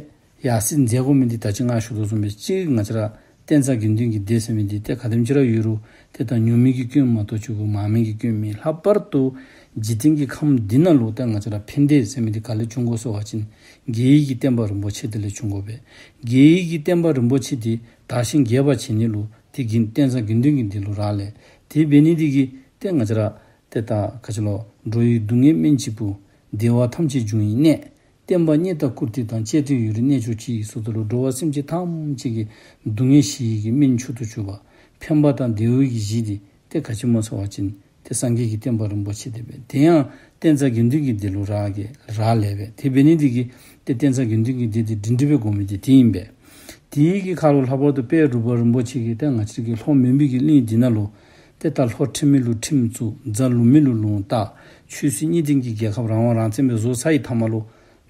ཡར་སེང་མཛད་དགོ་མི་འདི་ད་ཅི་ང་ཞུ་དོ་བཟུམ་སྦེ་གཅིག་ང་བཅས་ར་བསྟན་རྩ་དགེ་འདུན་གྱི་སྡེ་ཟེར་མི་འདི་ཏེ་ག་དེམ་ཅིག་ར་ཡོད་རུང་ཏེ་ད་ཉུང་མི་གིས་སྐྱོན་མ་གཏོགས་ཅིག་གུ་མང་མི་གིས་སྐྱོན་མེད། ལྷག་པར་དུ་འཇིག་རྟེན་གྱི་ཁམས་འདི་ནང་ལུ་ཏེ་ང་བཅས་ར་ཕན་བདེ་ཟེར་མི་འདི་ག་ལས་འབྱུང་དགོ་ཟེར་བ་ཅིན་རྒྱལ་བའི་གི་བསྟན་པ་རིན་པོ་ཆེ་འདི་ལས་འབྱུང་དགོ་པས། རྒྱལ་བའི་གི་བསྟན་པ་རིན་པོ་ཆེ་འདི་དར་ཞིང་རྒྱས་པར་བྱེད་ནི་ལུ་ཏེ་གི་བསྟན་རྩ་དགེ་འདུན་གྱི་སྡེ་ལུ་རག་ལས། དེ་འབད་ནི་འདི་གིས་ཏེ་ང་བཅས་ར་ཏེ་ད་ག་ཅི་ལོ། འགྲོ་བའི་སྡུག་བསྔལ་སྨན་གཅིག་པུ། བདེ་བ་ཐམས་ཅད་འབྱུང་བའི་གནས། བསྟན་པ་རྙེད་དང་བཀུར་སྟི་དང་། བཅས་ཏེ་ཡུན་རིང་གནས་གྱུར་ཅིག་ཟེརཝ་ད་ལུ་འགྲོ་བ་སེམས་ཅན་ཐམས་ཅད་ཀྱི་སྡུག་བསྔལ་ཞི་བའི་གི་སྨན་མཆོག་ཏུ་གྱུར་པ། ཕན་པ་དང་བདེ་བའི་གི་གཞི་འདི་ཏེ་ག་ཅི་སྨོ་ཟེར་བ་ཅིན་ཏེ་སངས་རྒྱས་ཀྱི་བསྟན་པ་རིན་པོ་ཆེ་འདི་སྦེ། དེ་ཡང་བསྟན་རྩ་དགེ་འདུན་གྱི་སྡེ་ལུ་རག་གི་རག་ལས་པས། དེ་འབད་ནི་འདི་གིས་ཏེ་བསྟན་རྩ་དགེ་འདུན་གྱི་སྡེ་འདི་སྒྲིང་སྒྲི་སྦེ་དགོ་མི་འདི་དེ་ཨིན་པས། དེའི་གི་ཁར་ལུ་ལྷག་པར་དུ་དཔལ་འབྲུག་པ་རིན་པོ་ཆེ་གིས་ཏེ་ང་བཅས་ཀྱི་ལྷོ་མོན་པའི་གི་གླིང་འདི་ནང་ལུ་ཏེ་ད་ལྷོ་ཁྲིམས་མེད་ལུ་ཁྲིམས་བཙུགས། རྫ་ལུང་མེད་ལུ་ལུང་བཏགས། ཆོས་སྲིད་གཉིས་ལྡན་གྱི་རྒྱལ་ཁབ་རང་དབང་རང་བཙན་སྦེ་བཟོ་ཚར་བའི་མཐའ་མ་ལུ་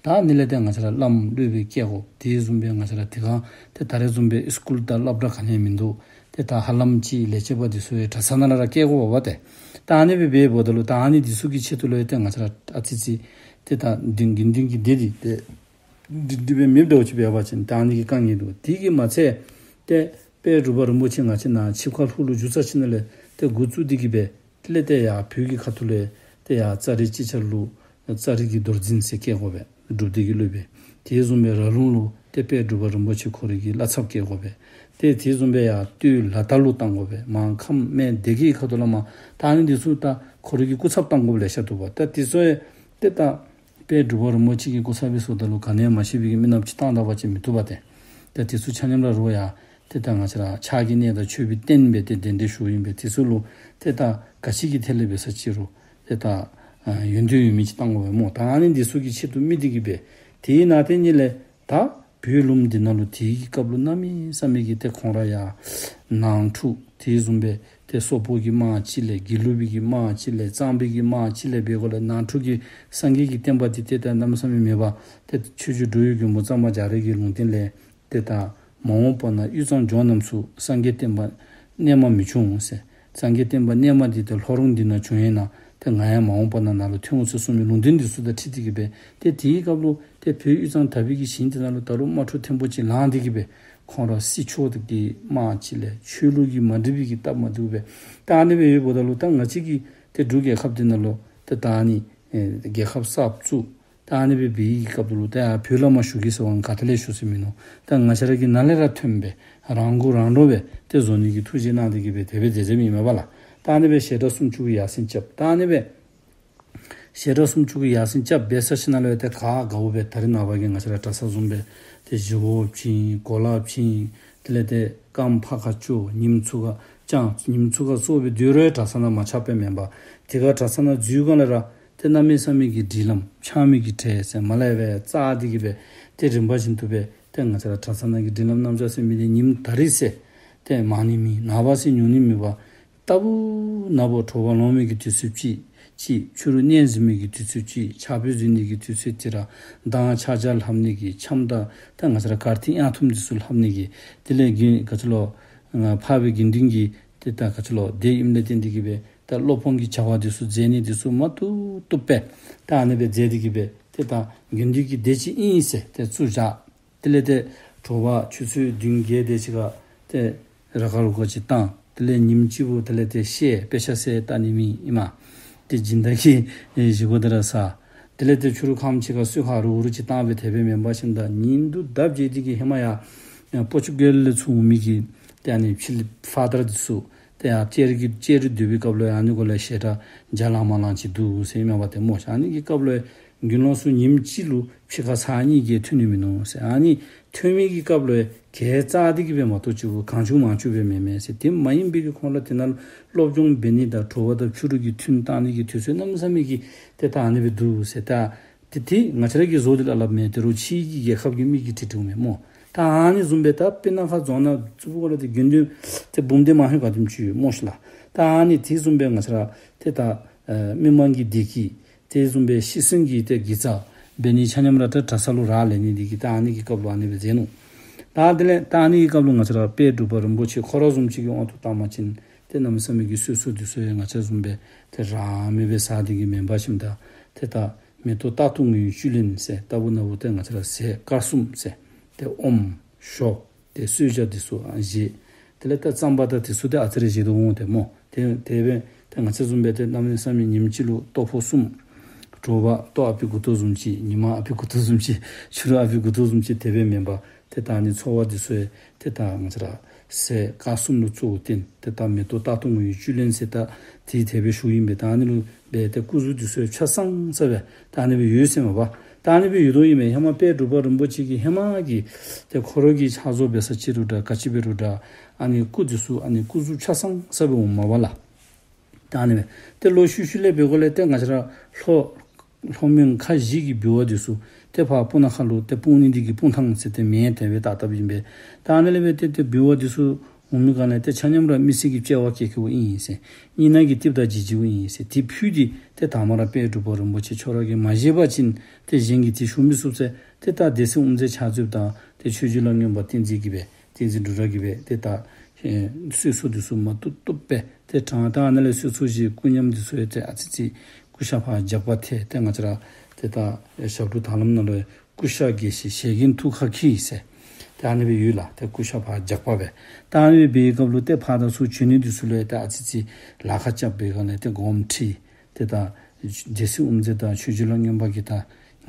ད་ཨ་ནི་ལས་ཏེ་ང་བཅས་ར་བླམ་སློབ་དཔོན་བསྐོ་དགོ། དེ་བཟུམ་སྦེ་ང་བཅས་ར་དེ་སྒང་ཏེ་ད་རེས་བཟུམ་སྦེ་སི་ཀུལ་དང་སློབ་གྲྭ་ག་ནི་ཡང་མིན་འདུག། ཏེ་ད་ཧ་ལམ་ཅིག་ལས་བྱེད་པ་འདི་ཚུ་ཡང་གྲྭ་ཚང་ནང་ལུ་ར་བསྐོ་དགོ་པས་ཏེ། ད་ཨ་ནི་སྦེ་འབདཝ་ད་ལུ་ད་ཨ་ནི་འདི་ཚུ་གི་ཆེད་དུ་ལུ་ཡང་ཏེ་ང་བཅས་ར་ཨ་ཙི་ཙི་ཏེ་ད་དགེ་འདུན་དགེ་འདུན་གྱི་སྡེ་འདི་ཏེ་སྒྲིང་སྒྲི་སྦེ་མེདཔ་འདྲཝ་ཅིག་འབད་བ་ཅིན་ད་ཨ་ནི་གི་དཀའ་ངལ་འདུག། དེ་གིས་མ་ཚད་ཏེ་དཔལ་འབྲུག་པ་རིན་པོ་ཆེ་ང་བཅས་ནཱ་ཆིབས་ཁ་ལྷོ་ལུ་བཞུགས་ཚར་ཞིནམ་ལས་ཏེ་འགོ་བཙུགས་ཏེ་གི་སྦེ་དེ་ལས་ཏེ་ཡར་བོད་ཀྱི་ཁ་ཐུག་ལས་ཏེ་ཡར་ཙཱ་རི་ཅིག་ཆར་ལུ་ཙཱ་རི་གི་རྡོར་འཛིན་ཟེར་བསྐོ་དགོ་པས། སྒྲུབ་སྡེ་གི་སློབ་དཔོན། དེ་བཟུམ་སྦེ་ར་ལུང་ལུ་ཏེ་དཔལ་འབྲུག་པ་རིན་པོ་ཆེ་ཁོ་རའི་གི་བླ་ཚབ་བསྐོ་དགོ་པས། ཏེ་དེ་བཟུམ་སྦེ་ཡར་སྟོད་ལ་དྭགས་ལུ་བཏང་དགོ་པས། མར་ཁམས་སྨད་སྡེ་དགེ་ཁ་ཐུག་ལུ་མར་ད་ཨ་ནི་འདི་ཚུ་ད་ཁོ་རའི་གི་སྐུ་ཚབ་བཏང་དགོཔ་ལེ་ཤ་འདུག་པ། ད་དེ་ཚུ་ཡང་ཏེ་ད་དཔལ་འབྲུག་པ་རིན་པོ་ཆེ་གི་སྐུ་ཚབ་སྦེ་བཟོཝ་ད་ལུ་ག་ནི་ཡང་མ་ཤེས་པའི་གི་མི་ནགཔ་ཅིག་བཏང་ད་པ་ཅིན་མི་བཏུབ་པས་ཏེ། ད་དེ་ཚུ་ཆ་མཉམ་ར་རུང་ཡང་ཏེ་ད་ང་བཅས་ར་ཕྱག་གི་གནས་དང་མཆོད་པའི་རྟེན་སྦེ་ཏེ་གདན་འདྲེན་ཞུཝ་ཨིན་པས། དེ་ཚུ་ལུ་ཏེ་ད་ག་ཅི་གི་ཐད་ལས་འབད་ས་ཅི་རུང་ཏེ་ད་ཨ་ཡོན་ཏན་ཡོད་མི་ཅིག་བཏང་དགོ་པས་སྨོ། ད་ཨ་ནི་འདི་ཚུ་གི་ཆེད་དུ་དམིགས་ཏེ་གི་སྦེ། དེའི་ནང་དེ་ཉིད་ལས་ད་བོད་ལུངམ་འདི་ནང་ལུ་དེའི་གི་སྐབས་ལུ་གནམ་མེད་ས་མེད་ཀྱི་ཏེ་ཁོང་ར་ཡར་ནང་འཁྲུག། དེ་བཟུམ་སྦེ་ཏེ་སོག་པོ་གི་དམག་ཅིག་ལས་དགེ་ལུགས་པའི་གི་དམག་ཅིག་ལས་གཙང་པའི་གི་དམག་ཅིག་ལས་འབད་དགོ་ལས་ནང་འཁྲུག་གི་སངས་རྒྱས་ཀྱི་བསྟན་པ་འདི་ཏེ་ད་གནམ་མེད་ས་མེད་མེད་པར་ཏེ་ཆོས་རྗེ་འགྲོ་བའི་མགོན་པོ་གཙང་པ་རྒྱ་རས་ཀྱི་ལུང་བསྟན་ལས་ཏེ་ད་མ་འོངས་པ་ན་དབུས་གཙང་ལྗོངས་རྣམས་སུ་སངས་རྒྱས་བསྟན་པ་རྣལ་མ་མི་འབྱུང་ཟེར། སངས་རྒྱས་བསྟན་པ་རྣལ་མ་འདི་ཏེ་ལྷོ་རོང་འདི་ནང་བྱུང་ཡོད་ན་ཏེ་ང་ཡང་མ་འོངས་པ་ན་ནཱ་ལུ་ཐོན་འོང་ཟེར་གསུངས་མི་ལུང་བསྟན་འདི་ཚུ་དང་འཁྲིལ་ཏེ་གི་སྦེ་ཏེ་དེའི་སྐབས་ལུ་ཏེ་བོད་དབུས་གཙང་དག་པའི་གི་ཞིང་འདི་ནང་ལུ་ད་རུང་དམག་འཁྲུག་ཐེངས་པོ་ཅིག་ལངས་ཏེ་གི་སྦེ་ཁོང་ར་སྲིད་ཕྱོགས་ཀྱི་དམག་ཅིག་ལས་ཆོས་ལུགས་ཀྱི་མ་འགྲིག་པའི་གི་སྟབས་མ་བདེཝ་སྦེ་ད་ཨ་ནི་སྦེ་ཡོདཔ་ད་ལུ་ད་ང་བཅས་ཀྱི་ཏེ་འབྲུག་རྒྱལ་ཁབ་འདི་ནང་ལུ་ཏེ་ད་ཨ་ནི་ཨེ་རྒྱལ་ཁབ་གསར་བཙུགས། ད་ཨ་ནི་སྦེ་འབད་བའི་གི་སྐབས་ལུ་ད་ཡར་བོད་ལས་མར་ཞུ་གེ་ཟེར་བ་ག་ཏེ་ལས་ཞུ་ཟེར་མིན་ནུག། ད་ང་བཅས་ར་གི་ནང་ལས་ར་ཐོན་སྦེ་རང་མགོ་རང་འདྲོངས་སྦེ་ཏེ་བཟོ་ནི་གི་ཐུགས་བཞེད་གནང་སྟེ་གི་སྦེ་དེ་སྦེ་མཛད་མཛདཔ་ཨིན་མས་པ་ལགས། ད་ཨ་ནི་སྦེ་ཞལ་གྲངས་སུམ་ཅུ་གི་ཡར་སེང་རྐྱབ། ད་ཨ་ནི་སྦེ་ཞལ་གྲངས་སུམ་ཅུ་གི་ཡར་སེང་རྐྱབ་འབད་ཚར་ཞིནམ་ལས་ཏེ་ག་དགའཝ་སྦེ་ད་རེས་ནངས་པ་གི་ང་བཅས་ར་གྲྭ་ཚང་བཟུམ་སྦེ་ཏེ་བཞེས་སྒོ་བྱིན་གོ་ལ་བྱིན་དེ་ལས་ཏེ་རྐངམ་ཕར་ཁ་བཅུག་ཉིམ་ཚུ་ག་བཅང་ཉིམ་ཚུ་ག་སོགས་སྦེ་སྡོད་རུང་གྲྭ་ཚང་ནང་མ་ཆགས་པས་མེན་པར་དེ་ཁར་གྲྭ་ཚང་ནང་འཛུལ་སྒང་ལས་ར་ཏེ་གནམ་མེད་ས་མེད་ཀྱི་སྒྲིག་ལམ་ཕྱགས་མི་གི་གྲལ་ཟེར་མ་ལས་སྦེ་བརྩམས་ཏེ་གི་སྦེ་ཏེ་རིམ་པ་བཞིན་དུ་སྦེ་ཏེ་ང་བཅས་ར་གྲྭ་ཚང་ནང་གི་སྒྲིག་ལམ་རྣམ་གཞག་ཟེར་མི་འདི་ཉིནམ་ད་རིས་ཟེར་ཏེ་མང་ནི་མེད། ནངས་པ་ཟེར་ཉུང་ནི་མེད་པར་ལྟ་བུ་ན་བུ་དྲོ་པ་ལོང་མི་གི་དུས་ཚོད་ཅིག་ཅིག་ཕྱི་རུ་གནས་གཟིམ་མི་གི་དུས་ཚོད་ཅིག་ཕྱག་དཔེ་གཟིགས་ནི་གི་དུས་ཚོད་ཅིག་ར་གདངས་ཕྱག་རྒྱ་ལྷབ་ནི་གི་འཆམ་དང་ད་ང་བཅས་ར་གར་ཐིག་དབྱངས་ཐུམ་འདི་ཚུ་ལྷབ་ནི་གི་དེ་ལས་གི་ག་ཅི་ལོ་ང་འཕགས་པའི་དགེ་འདུན་གྱི་ཏེ་ད་ག་ཅི་ལོ་སྡེ་ཨིནམ་ལས་བརྟེན་ཏེ་གི་སྦེ་ད་སློབ་དཔོན་གྱི་བྱ་བ་འདི་ཚུ་མཛད་ནི་འདི་ཚུ་མ་བཏུབ་བཏུབ་སྦེ་ད་ཨ་ནི་སྦེ་མཛད་དེ་གི་སྦེ་ཏེ་ད་དགེ་འདུན་གྱི་སྡེ་ཅིག་ཨིན་ཟེར་ཏེ་བཙུགས་བཞག། དེ་ལས་ཏེ་དྲོ་པ་ཆུ་ཚོད་བདུན་བརྒྱད་དེ་ཅིག་ཁར་ཏེ་ར་ཁ་རུ་ཁ་ཅིག་བཏང་། དེ་ལས་ཉིནམ་གཅིག་པོ་དེ་ལས་ཏེ་བཤད་དཔེ་ཆ་ཟེར་ལྟ་ནི་མེད་ཨིན་མས། ཏེ་སྦྱིན་བདག་གིས་ཨེ་བཞེས་སྒོ་དེ་ར་ཟ། དེ་ལས་ཏེ་ཕྱི་རུ་ཁམས་ཅིག་ཁར་གསོལ་ཁ་རུ་རུ་ཅིག་བཏང་སྦེ་དེ་སྦེ་མེན་པར་ཞིནམ་ད་ཉིན་དུ་ཟླཝ་བརྒྱད་དེ་གི་ཧེ་མ་ཡར་ཨེ་པོར་ཅུ་གལ་ལས་ཚུར་འོང་མི་གི་ཏེ་ཨ་ནི་ཕྱི་གླིང་ཕ་དར་འདི་ཚུ་ཏེ་ཡར་ལྕགས་རི་གི་ལྕགས་རི་སྡོད་པའི་སྐབས་ལུ་ཨ་ནི་གུ་ལས་ཞལ་གྲངས་བརྒྱ་ལང་མ་ལང་ཅིག་འདུག་ཟེར་ཨིན་མས་པ་ཏེ་སྨོ། ཨ་ནི་གི་སྐབས་ལུ་ དགེ་སློང་ཚུ་ཉིནམ་གཅིག་ལུ་ཕྱི་ཁར་ཚར་གཉིས་ཀྱིས་ཐོན་ནི་མིན་ནུག་ཟེར། ཨ་ནི་ཐོན་མི་གི་སྐབས་ལུ་གྱལ་བཙག་སྟེ་གི་སྦེ་མ་གཏོགས་ཅིག་གང་བྱུང་མང་བྱུང་སྦེ་མེན་མས་ཟེར། དེ་མ་ཡིན་པའི་གི་ཁོང་ར་དེ་ནང་སློབ་སྦྱོང་འབད་ནི་དང་དྲོ་པ་དང་ཕྱི་རུ་གི་ཐུན་བཏང་ནི་གི་དུས་ཚོད་གནམ་མེད་ས་མེད་ཀྱི་ཏེ་ད་ཨ་ནི་སྦེ་འདུག་ཟེར། ད་ཏེ་དེ་ང་བཅས་ར་གིས་བཟོ་སྟེ་སླབ་སླབ་མེན། དེ་རུ་ཕྱིའི་གི་རྒྱལ་ཁབ་ཀྱི་མི་གིས་བྲིས་བྲིསཝ་མས་སྨོ། ད་ཨ་ནི་བཟུམ་སྦེ་ད་སྤུ་ན་ཁ་རྫོང་ནང་བཙུགས་པ་ལས་ཏེ་དགེ་འདུན་ཏེ་འབུམ་སྡེ་མ་ཧེ་ག་དེམ་ཅིག་ཡོད་སྨོ་ཤིག་ལགས། ད་ཨ་ནི་དེ་བཟུམ་སྦེ་ང་བཅས་ར་ཏེ་ད་ཨེ་མི་མང་གི་བདེ་སྐྱིད་དེ་བཟུམ་སྦེ་ཤི་གསོན་གྱི་ཏེ་དགེ་རྩ་འབད་ནི་ཆ་མཉམ་ར་ཏེ་གྲྭ་ས་ལུ་རག་ལས་ནི་འདི་གིས་ད་ཨ་ནི་གི་སྐབས་ལུ་ཨ་ནི་སྦེ་མཛད་ནུག། ད་དེ་ལས་ད་ཨ་ནི་གི་སྐབས་ལུ་ང་བཅས་ར་དཔལ་འབྲུག་པ་རིན་པོ་ཆེ་ཁོ་ར་བཟུམ་ཅིག་གི་དབང་དུ་བཏང་པ་ཅིན་ཏེ་གནམ་མེད་ས་མེད་ཀྱི་གསོལ་ཚོགས་འདི་ཚུ་ཡང་ང་བཅས་བཟུམ་སྦེ་ཏེ་རང་མེད་པའི་ས་འདི་གིས་མེན་པ་ཞིནམ་ད་ཏེ་ད་མེ་ཏོག་རྟག་ཏུ་ངུ་བའི་བཅུད་ལེན་ཟེར་ལྟ་བུ་ན་བུ་ཏེ་ང་བཅས་ར་ཟས་དཀར་གསུམ་ཟེར་ཏེ་ཨོམ་ཞོ་ཏེ་གསོལ་ཇ་འདི་ཚུ་ཨ་བཞེས། དེ་ལས་ད་རྩམ་པ་དང་འདི་ཚུ་ཏེ་ཨ་ཙི་རེ་བཞེས་དོ་འོང་སྟེ་སྨོ། ཏེ་དེ་སྦེ་ཏེ་ང་བཅས་བཟུམ་སྦེ་ཏེ་གནམ་མེད་ས་མེད་ཉིནམ་གཅིག་ལུ་ལྟོ་ཕོ་གསུམ། དྲོ་པ་ལྟོ་ཨ་ཕི་དགུ་ཐོག་བཟུམ་ཅིག། ཉིན་མ་ཨ་ཕི་དགུ་ཐོག་བཟུམ་ཅིག། ཕྱི་རུ་ཨ་ཕི་དགུ་ཐོག་བཟུམ་ཅིག། དེ་སྦེ་མེན་པར་ཏེ་ད་ཨ་ནི་འཚོ་བ་འདི་ཚུ་ཡང་ཏེ་ད་ང་བཅས་ར་ཟས་དཀར་གསུམ་ལུ་གཙོ་བོ་བཏོན་ཏེ་ད་མེ་ཏོག་རྟག་ཏུ་ངུ་བའི་བཅུད་ལེན་ཟེར་ད་དེ་དེ་སྦེ་ཞུཝ་ཨིན་པས། ད་ཨ་ནི་ལུ་སྦེ་ཏེ་སྐུ་གཟུགས་འདི་ཚུ་ཡང་ཆ་ཚང་ས་སྦེ་ད་ཨ་ནི་སྦེ་ཡོད་ཟེར་མས་པ། ད་ཨ་ནི་སྦེ་ཡོད་དོ་ཨིན་མས། ཧེ་མ་དཔལ་འབྲུག་པ་རིན་པོ་ཆེ་གིས་ཧེ་མ་གི་ཏེ་ཁོ་ར་གིས་ཕྱག་བཟོ་འབད་ས་ཅིག་རུང་འདྲ་ག་ཅི་འབད་རུང་འདྲ་ཨ་ནི་སྐུ་འདི་ཚུ་ཨ་ནི་སྐུ་གཟུགས་ཆ་ཚང་ས་སྦེ་འོངམ་མས་པ་ལགས། ད་ཨ་ནི་སྦེ་ཏེ་ལོག་ཤུལ་ཤུལ་ལས་འབད་དགོཔ་ལས་ཏེ་ང་བཅས་ར་ལྷོ་ལྷོ་མོན་ཁ་བཞི་གི་འབུལ་བ་འདི་ཚུ་ཏེ་ཕར་སྤུ་ན་ཁ་ལུ་ཏེ་སྤུངས་ནི་འདི་གིས་སྤུངས་ཐང་ཟེར་ཏེ་མིང་དེ་སྦེ་བཏགས་བཏགསཔ་ཨིན་པས། ད་ཨ་ནི་ལས་འབད་ཏེ་ཏེ་འབུལ་བ་འདི་ཚུ་འོང་མི་ག་ནི་ཏེ་ཆ་མཉམ་ར་མི་སེར་གྱི་དཔྱལ་བ་བཀལ་བཀལཝ་ཨིན་ཟེར། གཉིས་ནག་གི་ཏིབ་དང་ལྗིད་ལྗིདཔ་ཨིན་ཟེར། དེ་ཕུལ་ཏེ་ཏེ་དང་པ་ར་དཔལ་འབྲུག་པ་རིན་པོ་ཆེ་ཁྱོད་ར་གིས་མ་བཞེས་པ་ཅིན་ཏེ་གཞན་གྱིས་དེ་ཞུ་མི་ཚུགས་ཟེར། ཏེ་ད་སྡེ་སྲིད་དབུ་མཛད་ཕྱག་མཛོདཔ་དང་ཏེ་ཆོས་རྗེ་ལ་སྔོན་པ་བསྟན་འཛིན་གྱིས་སྦེ་བསྟན་འཛིན་འབྲུག་གྲགས་ཀྱིས་སྦེ་ཏེ་ད་ཨེ་གསོལ་ཚོགས་འདི་ཚུ་མ་བཏུབ་བཏུབ་སྦེ་ཏེ་དྲངས། ད་ཨ་ནཱ་ལས་གསོལ་ཚོགས་བཞེས། སྐུ་ཉམས་འདི་ཚུ་ཡང་ཏེ་ཨ་ཙི་ཙི་སྐུ་ཤ་ཕར་རྒྱགས་པ་ཐལ། ཏེ་ང་བཅས་ར་ཏེ་ད་ཨེ་ཞབས་དྲུང་དང་ལམ་ནང་ལུ་སྐུ་ཤ་རྒྱས་ཤིང་ཞལ་རྒྱན་ཐུགས་ཁར་འཁྱིལ་ཟེར་ཏེ་ཨ་ནི་སྦེ་ཡོད་ལགས། ཏེ་སྐུ་ཤ་ཕར་རྒྱགས་པ་སྦེ་ད་ཨ་ནི་སྦེ་འབད་བའི་སྐབས་ལུ་ཏེ་ཕར་དང་ཚུར་བྱོན་ནི་འདི་ཚུ་ལུ་ཡང་ཏེ་ཨ་ཙི་ཙི་ལཱ་ཁག་རྐྱབ་པའི་སྒང་ལས་ཏེ་དགོངསམ་ཁྲེལ། ཏེ་ད་སྡེ་སྲིད་དབུ་མཛད་དང་ཆོས་རྗེ་ལ་སྔོན་པ་གིས་ད་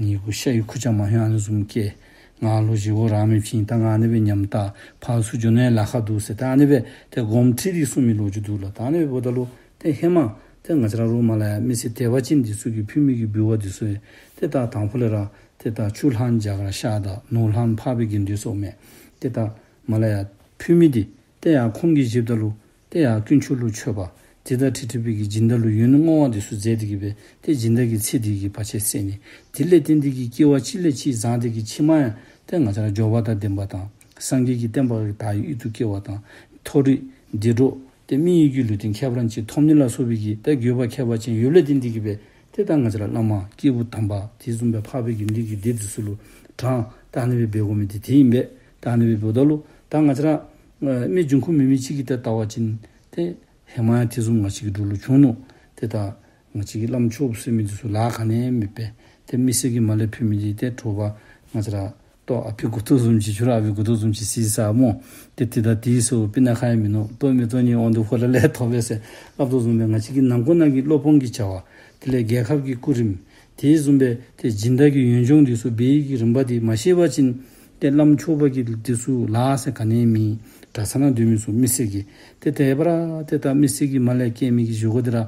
ངེའི་གུ་ཤ་ཡི་ཁུར་ཆ་མ་ཧེ་ཨ་ནི་བཟུམ་བཀལ། ང་ལུ་བཞེས་སྒོ་རག་མི་བྱིན། ད་ང་ཨ་ནི་སྦེ་ཉམས་ཐག། ཕར་ཚུར་འགྱོ་ནི་ལཱ་ཁག་འདུག་ཟེར། ད་ཨ་ནི་སྦེ་ཏེ་དགོངསམ་ཁྲེལ་ཏེ་གསུངས་མི་ལོ་རྒྱུས་འདུག་ལགས། ད་ཨ་ནི་སྦེ་འབདཝ་ད་ལུ་ཏེ་ཧེ་མ་ཏེ་ང་བཅས་ར་རུང་མར་ལས་ཡར་མི་སེར་དད་པ་ཅན་འདི་ཚུ་གིས་ཕུལ་མི་གི་འབུལ་བ་འདི་ཚུ་ཡང་ཏེ་ད་དང་ཕུ་ལས་ར་ཏེ་ད་ཕྱུག་ལྷག་རྒྱ་གར་ཤར་དང་ནོར་ལྷག་འཕགས་པའི་དགེ་འདུན་སོགས་མས། ཏེ་ད་མར་ལས་ཡར་ཕུལ་མི་འདི་ཏེ་ཡར་ཁོང་གིས་བཞེསཔ་ད་ལུ་ཏེ་ཡར་དཀོན་མཆོག་ལུ་མཆོད་པ་དེ་དང་འཁྲིལ་འཁྲིལ་བའི་གི་སྦྱིན་བདག་ལུ་ཡོན་བསྔོ་བ་འདི་ཚུ་མཛད་དེ་གི་སྦེ་ཏེ་སྦྱིན་བདག་གི་ཚེ་འདི་གི་བར་ཆད་སེལ་ནི། དེ་ལས་བརྟེན་ཏེ་གི་སྐྱེ་བ་གཅིག་ལས་གཅིག་བཟང་སྟེ་གི་ཕྱི་མ་ཡང་ཏེ་ང་བཅས་ར་འབྱོར་པ་དང་ལྡན་པ་དང་སངས་རྒྱས་ཀྱི་བསྟན་པ་དར་བའི་དབུས་སུ་སྐྱེ་བ་དང་མཐོ་རིས་བདེ་འགྲོ་ཏེ་མི་ཡི་གི་ལུས་རྟེན་ཁྱད་པར་ཅན་ཐོབ་ནི་ལ་སོགས་པའི་གི་ཏེ་དགོས་པ་ཁྱད་པར་ཅན་ཡོདཔ་ལས་བརྟེན་ཏེ་གི་སྦེ་ཏེ་ད་ང་བཅས་ར་བླ་མ་སྐྱེས་བུ་དམ་པ་དེ་བཟུམ་སྦེ་འཕགས་པའི་དགེ་འདུན་གྱི་སྡེ་འདི་ཚུ་ལུ་དྲངས། ད་ཨ་ནི་སྦེ་འབད་དགོ་མི་འདི་དེ་ཨིན་པས། ད་ཨ་ནི་སྦེ་འབདཝ་ད་ལུ་ད་ང་བཅས་ར་ཨེ་མི་འབྱུང་ཁུངས་མེད་མི་ཅིག་གིས་ཏེ་བལྟ་བ་ཅིན་ཏེ་ཧེ་མ་ཡང་དེ་བཟུམ་ང་བཅས་ཀྱི་འབྲུག་ལུ་བྱུང་ནུག། ཏེ་ད་ང་བཅས་ཀྱི་བླམ་ཆོསཔ་ཟེར་མི་འདི་ཚུ་ལཱ་ག་ནི་ཡང་མེད་པས། ཏེ་མི་སེར་གྱིས་མར་ལས་ཕུལ་མི་འདི་ཏེ་དྲོ་པ་ང་བཅས་ར་ལྟོ་ཨ་ཕི་མགུ་ཏོ་བཟུམ་ཅིག་ཕྱི་རུ་ཨ་ཕི་མགུ་ཏོ་བཟུམ་ཅིག་བཟེད་ས་སྨོ། ཏེ་དེ་ད་དེ་ཚུ་སྤུ་ན་ཁ་ཡང་མིན་ནུག། ལྟོ་མི་ལྟོ་གཉིས་འོང་དོ་ཁོ་ལ་ལས་ཐོབ་པས་ཟེར་སླབ་དོ་བཟུམ་སྦེ་ང་བཅས་ཀྱི་ནང་འཁོད་ནང་གི་སློབ་དཔོན་གྱི་བྱ་བ་དེ་ལས་རྒྱལ་ཁབ་ཀྱི་སྐུ་རིམ་དེ་བཟུམ་སྦེ་ཏེ་སྦྱིན་བདག་གི་ཡོན་སྦྱོང་འདི་ཚུ་འབད་ཡི་གི་རིམ་པ་འདི་མ་ཤེས་པ་ཅིན་ཏེ་བླམ་ཆོསཔ་གི་འདི་ཚུ་ལཱ་ཟེར་ག་ནི་ཡང་མེད། གྲྭ་ཚང་ནང་སྡོད་མི་ཚུ་མི་སེར་གྱི་ཏེ་དེ་སྦེ་ར་ཏེ་ད་མི་སེར་གྱིས་མར་ལས་བསྐྱལ་མི་གི་བཞེས་སྒོ་འདི་ར་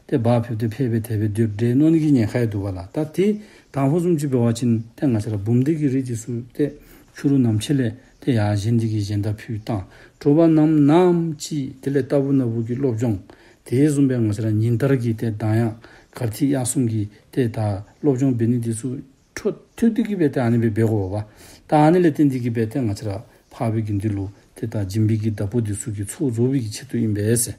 ཏེ་འབག་ཕེབས་ཏེ་ཕེབས་སྦེ་དེ་སྦེ་སྡོད་དེ་མནོ་ནི་གི་ཉེན་ཁ་ཡང་འདུག་པ་ལགས། ད་དེ་དང་ཕུ་བཟུམ་ཅིག་འབད་བ་ཅིན་ཏེ་ང་བཅས་ར་འབུམ་སྡེ་གི་རིགས་འདི་ཚུ་ཏེ་ཕྱི་རུ་ནམ་ཕྱེད་ལས་ཏེ་ཡར་གཞན་འདི་གིས་གཞན་དག་ཕུལ་བཏང་། དྲོ་པ་ནམ་ནམ་ཅིག་དེ་ལས་ལྟ་བུ་ན་བུ་གི་སློབ་སྦྱོང་དེ་བཟུམ་སྦེ་ང་བཅས་ར་ཉིན་ལྟར་གྱི་ཏེ་གདངས་དབྱངས་གར་ཐིག་དབྱངས་གསུམ་གྱི་ཏེ་ད་སློབ་སྦྱོང་འབད་ནི་འདི་ཚུ་འཕྲོ་མཐུད་དེ་གི་སྦེ་ཏེ་ཨ་ནི་སྦེ་འབད་དགོ་པ། ད་ཨ་ནི་ལས་བརྟེན་ཏེ་གི་སྦེ་ཏེ་ང་བཅས་ར་འཕགས་པའི་དགེ་འདུན་ལུ་ཏེ་ད་སྦྱིན་པའི་གི་བདག་པོ་འདི་ཚུ་གི་ཚོགས་རྫོགས་པའི་གི་ཆེད་དུ་ཨིན་པས་ཟེར།